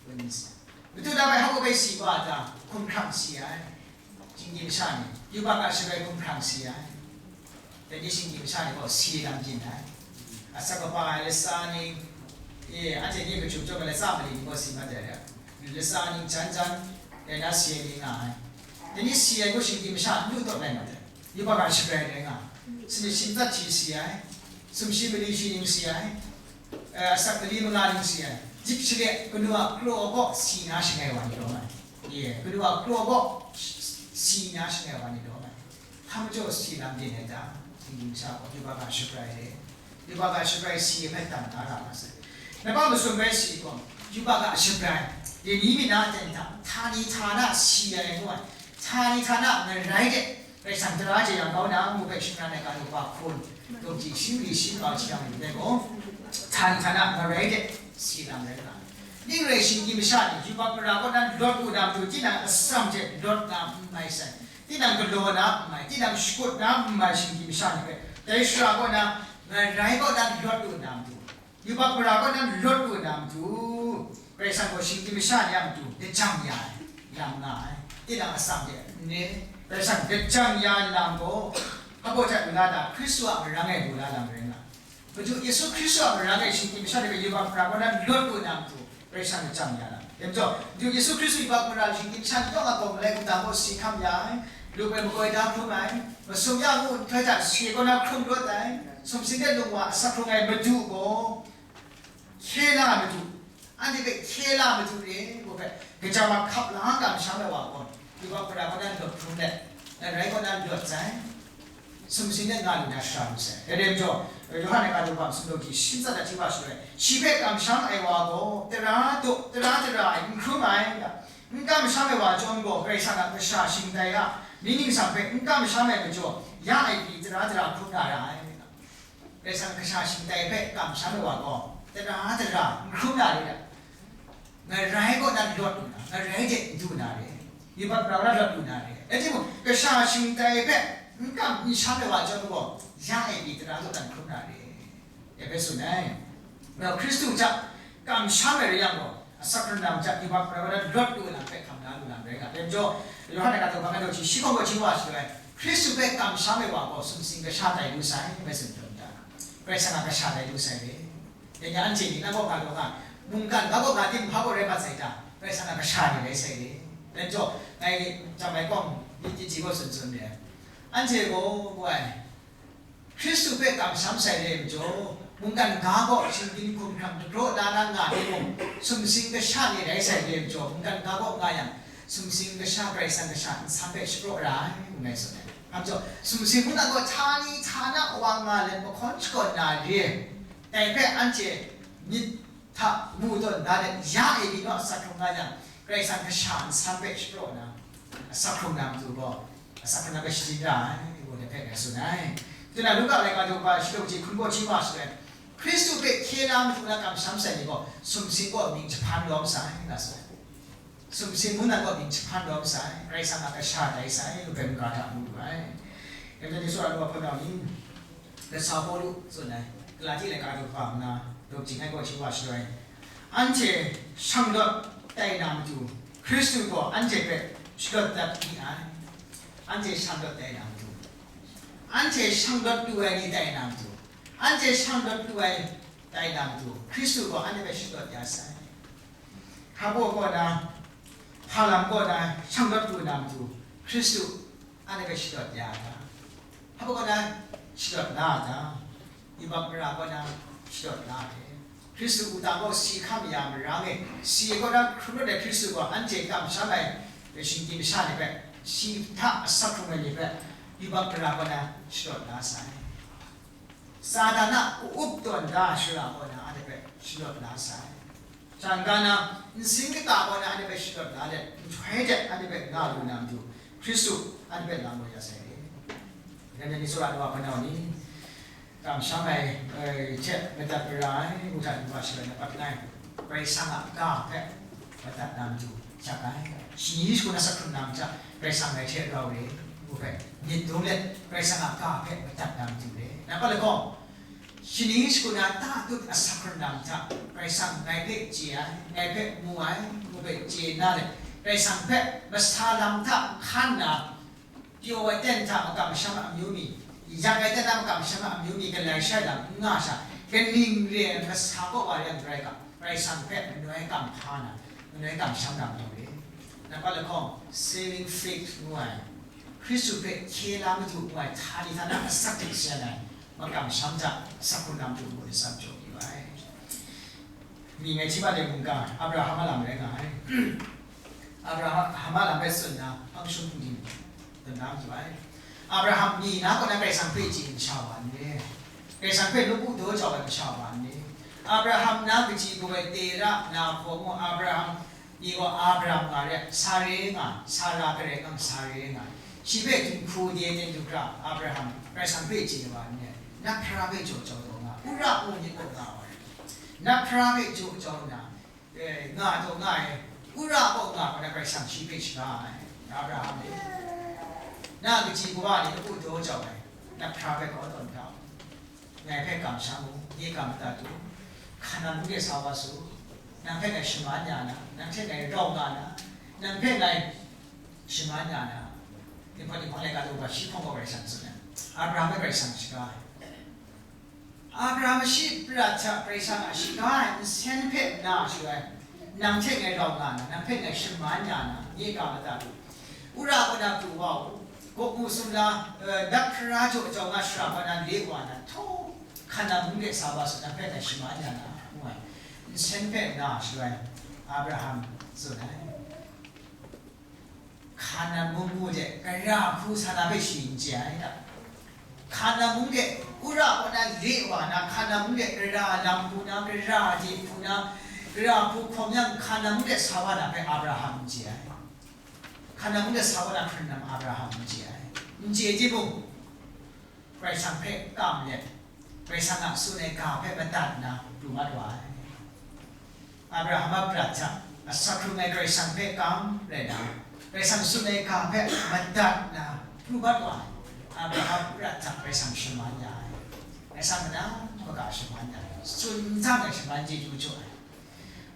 Wenyin si ai. Madu na bai hpa baw bai si wa ta, hkum hkrang si ai. Shinggyim masha ni, yubak a shabrai hkum hkrang si ai. Dai ni shinggyim masha ni gaw si lam byin ai. Asak kaba ai latsa ning, e, anhte ni kachum chyawm ai latsa mali ni gaw si mat ai re. Latsa ning jan jan, dai na si ai ni nga ai. Dai ni si ai gaw shinggyim masha n lu tawn lai mat ai. Yubak a shabrai rai nga. Sanit shi matsat shi si ai. Sumshi mali shi ning si ai. Eh, asak mali manga ning si ai. Dik shalek kanu a kraw gaw si na shangai wa ni lawm ai. Ye, kanu a kraw gaw si na shangai wa ni lawm ai. Hpa majaw si lam byin ai ta? Shinggyim masha gaw yubak a shabrai re. Yubak a shabrai si hpe tam na ra ma sai. Napa masum bai si gaw, yubak a shabrai, dai ni mi na ten hta, htani htana si ai ngu ai, htani htana ngarai de, Karai Kasang tara jeyang kau na ngu hpe shingran ai ga du hpa hkun, dum ji shi mali shi nkau hti yang yu dai gaw, htani htana ngarai de si lam rai nga. Ning rai shinggyim masha ni, yubak mara kaw nan lawt lu na matu, tinang atsam hte lawt na n mai sai. Tinang galaw na n mai, tinang shakut na n mai shinggyim masha ni hpe, dai shara kaw na, ngarai kaw nan lawt lu na matu, yubak mara kaw nan lawt lu na matu, Karai Kasang gaw shinggyim masha ni a matu lajang ya ai, lam nga ai. Tinang atsam de n re, Karai Kasang lajang ya ai lam gaw, hpa baw hta lu la ta, Hkristu a marang e lu la lam rai nga ai. Madu Yesu Hkristu a marang e shinggyim masha ni hpe yubak mara kaw nan lawt lu na matu, Karai Kasang lajang ya na. Dai majaw, Madu Yesu Hkristu yubak mara shinggyim masha ni tawng a gaw malai wundan gaw si hkam ya ai, lup ai makoi da hkrum ai, masum ya ngu nhtoi hta si ai kaw na hkrum rawt ai, sumsing de lung wa asak hkrung ai Madu gaw, hkye la ai Madu, anhte hpe hkye la ai Madu re, ngu hpe, gaja mahkap la kamsham ai wa gaw, yubak mara kaw nan lawt hkrum let, ngarai kaw nan lawt sai. Sumsing de nga lu na shara lu sai. Dai rai majaw, Yawhan ai ga du hpa masum daw ji shi matsat hta hti wa shaloi, shi hpe kamsham ai wa gaw, tara daw, tara dara ai, n hkrum ai, n kamsham ai wa chyawm gaw, Karai Kasang a kasha shingtai a, mying ningsang hpe n kamsham ai majaw, ya ai pyi tara dara hkrum na ra ai. Karai Kasang a kasha shingtai hpe kamsham ai wa gaw, tara dara n hkrum na re ai. Ngarai kaw nan lawt lu na, ngarai de n du na re. Yubak mara kaw nan lawt lu na re. Rai timung, kasha shingtai hpe n kam n sham ai wa chyawm gaw, ya e pyi tara kaw nan hkrum na re. Ya hpe tsun ai. Nau Hkristu hta kamsham ai rai yang gaw, asak randam hta yubak mara kaw nan lawt lu ai lam hpe hkam la lu na rai nga. Dai majaw, Yawhan a ga du hpa nga daw ji shi hkawng gaw hti wa shaloi, Hkristu hpe kamsham ai wa gaw sumsing kasha tai lu sai, ngai tsun hkrum ta. Karai Kasang a kasha tai lu sai re. Dai ni anhte ni na kaw nga daw nga, mungkan ga kaw nga tim hpa gaw rai mat sai ta, Karai Kasang a kasha ni rai sai re. Dai majaw, ngai jam ai kawng myit ji gaw tsun tsun re ai. Anhte gaw, ngu ai, Hkristu hpe kamsham sai re ai majaw, mungkan ga kaw shinggyim hkum hkrang dagraw la na nga timung, sumsing kasha ni rai sai re ai majaw, mungkan ga kaw nga yang, sumsing kasha, Karai Kasang kasha nsam hpe shapraw ra ai, ngu ngai tsun ai. Hpa majaw, sumsing mungdan gaw htani htana wa nga let mahkawn shakawn na re ai. Dai hpe anhte myit hta mu tawn da let, ya e pyi naw asak hkrung nga yang, Karai Kasang kasha nsam hpe shapraw na, asak hkrung na matu gaw, asak hkrung na hpe shajin ra ai, ngu dai hpe ngai tsun ai. Tuna Luka laika daw hpa shi daw ji hkun gaw hti wa shaloi, Hkristu hpe hkye la matu na kamsham sai ni gaw, sumsing gaw mying jahpan lawm sai, nga tsun ai. Sumsing mungdan gaw mying jahpan lawm sai, Karai Kasang a kasha tai sai, ngu hpe mungga hta mu lu ai. Dai majaw, dai tsawra nu wa hpunau ni, Lat sa Pawlu tsun ai, Galati laika daw hpa nna, daw jing ai gaw hti wa shaloi, anhte shanglawt tai na matu, Hkristu gaw anhte hpe shalawt dat ni ai. Anhte shanglawt tai na matu, anhte shanglawt lu ai ni tai na matu, anhte shanglawt lu ai tai na matu, Hkristu gaw anhte hpe shalawt ya sai. Hpa baw kaw na, hpa lam kaw na shanglawt lu na matu, Hkristu anhte hpe shalawt ya a ta? Hpa baw kaw na shalawt la a ta? Yubak mara kaw na shalawt la ai. Hkristu wudang gaw si hkam ya marang e, si ai kaw na hkrum rawt ai Hkristu gaw anhte kamsham ai shinggyim masha ni hpe, shi hta asak hkrung ai ni hpe, yubak mara kaw na shalawt la sai. Satan a ka-up tawn da shara kaw na anhte hpe shalawt la sai. Shang ga na, nsin kata gaw na anhte hpe shadawt la let, nhtoi hte anhte hpe nga lu na matu, Hkristu anhte hpe lam wa ya sai re. Nanhte ni tsawra ai wa hpunau ni, kamsham ai, eh, hte madat mara ai, ngu hta n-, wa sharai na pat ngai, Karai Kasang a ga hpe madat na matu, shak ai. Shani shagu na sak hkrung na matu, Karai Kasang ngai hte rau re, ngu hpe, myit dum let, Karai Kasang a ga hpe madat na matu re. Nampat lahkawng, shani shagu na tatut asak hkrung na matu, Karai Kasang ngai hpe chye ai, ngai hpe mu ai, ngu hpe chye na let, Karai Kasang hpe masa lam hta hkan na, pyaw ai ten hta makam masham a amyu mi, yak ai ten hta makam masham a amyu mi, galai shai lam n nga sha, kaning re ai masa kaw wa re ai marai ga, Karai Kasang hpe manoi kam hpa na, manoi kam sham na majaw re. Nampat lahkawng, saving faith ngu ai, Hkristu hpe hkye la matu ngu ai htani htana asak hte seng ai makam sham hta, asak hkrung na matu ngu ai asak jaw yu ai. Mi ngai hti mat ai mungga, Abraham a lam rai nga ai. Abraham a lam rai tsun na, hpang shum hpung di, dun na matu ai. Abraham mi na kaw na Karai Kasang hpe chye masha wa n re? Karai Kasang hpe lawpu daw jau ai masha wa n re? Abraham na kaji gaw ai Tera, Nahor ngu, Abraham, Ni gaw Abraham nga re, Sare nga, Sara karai nga, Sare nga. Shi hpe dinghku de ten du hkra, Abraham, Karai Kasang hpe chye wa n re, nat hpra hpe jaw jau taw nga, Ura mung myit kaw nga wa re. Nat hpra hpe jaw jau nna, eh, nga taw nga ai, Ura kaw nga wa na Karai Kasang shi hpe shaga ai, Abraham e. Na kaji kawa ni lawpu daw jau ai, nat hpra hpe kau tawn hta u. Ngai hpe kamsham u, nye ga madat u, hkan nang hte sa wa su, nang hpe ngai shaman ya na, nang hte ngai rau nga na, nang hpe ngai shaman ya na, Dinghpawt Dinghpawng laika daw ga shi hpawng gaw Karai Kasang tsun ai. Abraham hpe Karai Kasang shaga ai. Abraham shi prat hta Karai Kasang a shaga ai nsen hpe na shaloi, nang hte ngai rau nga na, nang hpe ngai shaman ya na, nye ga madat u. Ura kaw na pru wa u, gaw mu sumla, eh, nat hpra jaw jau nga shara kaw na le wa na, htaw, Hkanan mung de sa wa su, nang hpe ngai shaman ya na, ngu ai. Nsen hpe na shaloi, Abraham tsun ai. Hkanan mung mu de, kara hku sa na hpe shi n chye ai ta? Hkanan mung de, Ura kaw na le wa na, Hkanan mung de, kara lam hku na, kara de hku na, kara hku hkawm yang, Hkanan mung de sa wa na hpe Abraham n chye ai. Hkanan mung de sa wa na hkren lam Abraham n chye ai. N chye timung, Karai Kasang hpe kam let, Karai Kasang a tsun ai ga hpe madat nna pru mat wa ai. Abraham a prat hta, asak hkrung ai Karai Kasang hpe kam rai na, Karai Kasang tsun ai ga hpe madat nna pru mat wa ai. Abraham prat hta Karai Kasang shaman ya ai. Karai Kasang mada maga shaman ya ai. Tsun ntang ai shaman chyeju jaw ai.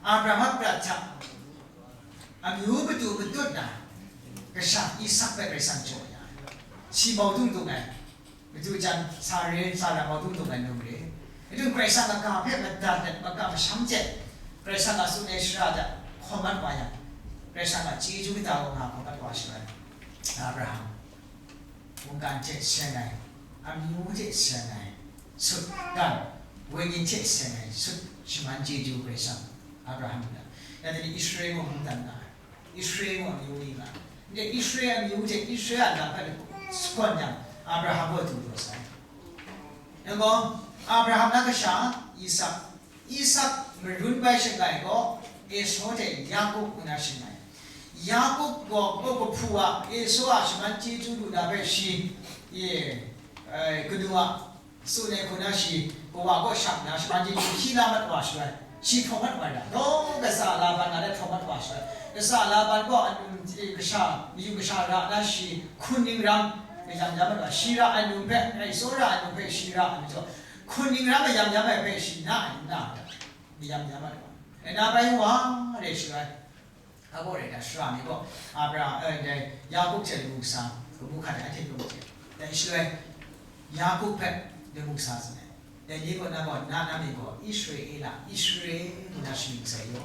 Abraham a prat hta amyu matu matut na, kasha Isak hpe Karai Kasang jaw ya ai. Shi mau dung dung ai. Madu jan, Sare, Sara mau dung dung ai num re. Madu Karai Kasang a ga hpe madat let, makam masham hte, Karai Kasang a tsun ai shara hta hkawm mat wa yang, Karai Kasang a chyeju kata gaw nga hkawm mat wa shaloi, Abraham, mungkan hte seng ai, amyu hte seng ai, sut gan, wenyin hte seng ai, sut shaman chyeju Karai Kasang, Abraham hpe. Ya teni Israel mung mungdan nga ai. Israel mung amyu ni nga ai. Ndai Israel amyu hte Israel a lam hpe shakawn yang, Abraham gaw du taw sai. Nang gaw, Abraham na kasha, Isak, Isak marun bai shangai gaw, Esau hte Yakup ngu na shangai. Yakup gaw, gaw kahpu a, Esau a shaman chyeju lu na hpe shi, ye, eh, kanu a, tsun ai hku na shi, kawa kaw shang na, shaman chyeju hpyi la mat wa shaloi, shi hpraw mat wa ra, gaw, kasa Laban a hpe hpraw mat wa shaloi, kasa Laban gaw anung, eh, kasha, mayu kasha ra na shi, hkun ning ram, mayam ya mat wa, shi ra ai num hpe, Esau ra ai num hpe, shi ra ai majaw, hkun ning ram mayam ya mai hpe shi na ai nna, mayam ya mat wa. Nna bai wa re shaloi, a gaw re na, shara ni gaw, Abra, eh, dai, Yakup hte lamu kasa, kabu hkan ai hte yawng hte. Dai shaloi, Yakup hpe lamu kasa tsun ai. Dai ni gaw, na gaw, na, na mying gaw Israela, Israel ngu na shaning sai yaw.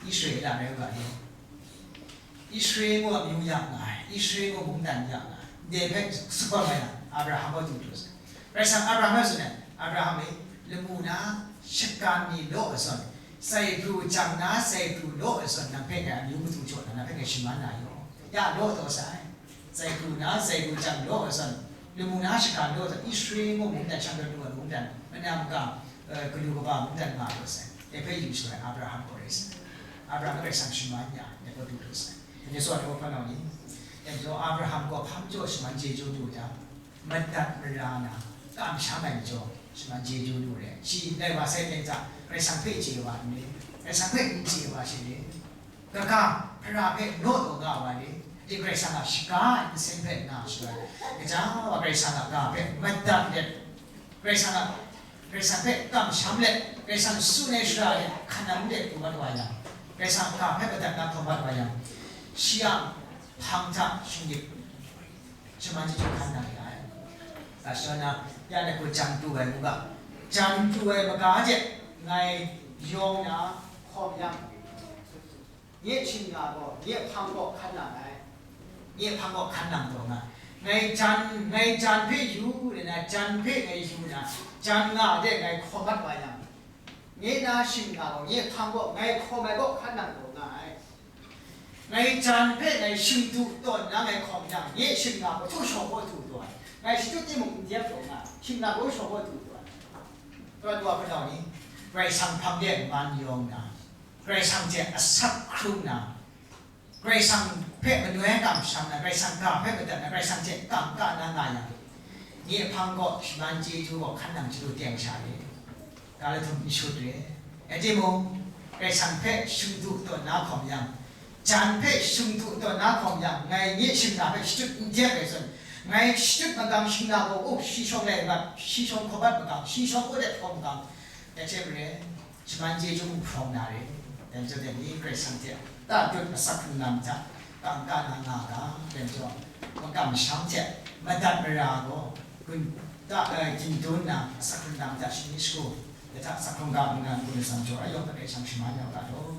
Israela rai u ga yaw. Israel ngu amyu ya nga ai, Israel ngu mungdan ya nga ai, ndai hpe sukpawng ai na, Abraham gaw du lu sai. Karai Kasang Abraham hpe tsun ai, Abraham e, lamu na shagan ni law ai zawn, zai pru jang na zai pru law ai zawn, nang hpe ngai amyu matu jaw na, nang hpe ngai shaman na yaw. Ya law taw sai. Zai pru na zai pru jang law ai zawn, lamu na shagan law ai zawn, Israel ngu mungdan, shang dat lu ai mungdan, manam ga, eh, galu kaba mungdan nga law sai. Dai hpe yu shaloi Abraham gaw rai sai. Abraham Karai Kasang shaman ya, dai gaw du lu sai. Dai ni tsaw ai hpa nau ni, dai majaw Abraham gaw hpang jaw shaman chyeju du jang, madat mara na, kamsham ai majaw shaman chyeju du re. Shi dai wa sai teng hta, Karai Kasang hpe chye wa n ni? Karai Kasang hpe n chye wa shi ni? Kaga, hpara hpe naw taw nga wa ni? Di Karai Kasang a shaga ai nsen hpe nga shaloi, kaja wa Karai Kasang a ga hpe madat let, Karai Kasang a, Karai Kasang hpe kamsham let, Karai Kasang tsun ai shara de hkan nang de pru mat wa yang, Karai Kasang a ga hpe madat na hkawm mat wa yang, shi a hpang hta shinggyim shaman chyeju hkan nang re ai. Tashi na, ya na ku jan pru ai mu ga, jan pru ai maga hte ngai yawng na hkawm yang, nye shingga gaw, nye hpang gaw hkan nang ai. Nye hpang gaw hkan nang taw nga. Ngai jan, ngai jan hpe yu, rai na, jan hpe ngai yu na, jan nga de ngai hkawm mat wa yang, nye na shingga gaw, nye hpang gaw, ngai hkawm ai gaw hkan nang taw nga ai. Ngai jan hpe ngai shing du tawn na ngai hkawm yang, nye shingga gaw htu shaw gaw htu taw ai. Ngai shachyut timung n dep taw nga ai, shingga gaw shaw gaw htu taw ai. Tawn wa hpunau ni, Karai Kasang hpang de man yawng na, Karai Kasang hte asak hkrung na, Karai Kasang hpe manoi kamsham na, Karai Kasang ga hpe madat na, Karai Kasang hte kam ka na nga yang, nye hpang gaw shaman chyeju gaw hkan nang chyalu teng sha re, ga lahtum n shut re. Rai timung, Karai Kasang hpe shing du tawn na hkawm yang, jan hpe shing du tawn na hkawm yang, ngai nye shingga hpe shachyut n dep ai zawn, ngai shachyut magang shingga gaw, oh, shi shawng lai mat, shi shawng hkawm mat magang, shi shawng gaw de hkawm magang, dai hte maren, shaman chyeju hprawng na re. Dai majaw dai ni Karai Kasang hte tatut asak hkrung na myit hta, kangka na nga ga, dai majaw makamsham hte madat mara gaw gun ta, eh, gindun na asak hkrung na myit hta shani shagu, dai hta asak hkrung ga ngu na ngu na sang jaw, ayawng hpe Karai Kasang shaman ya u ga law.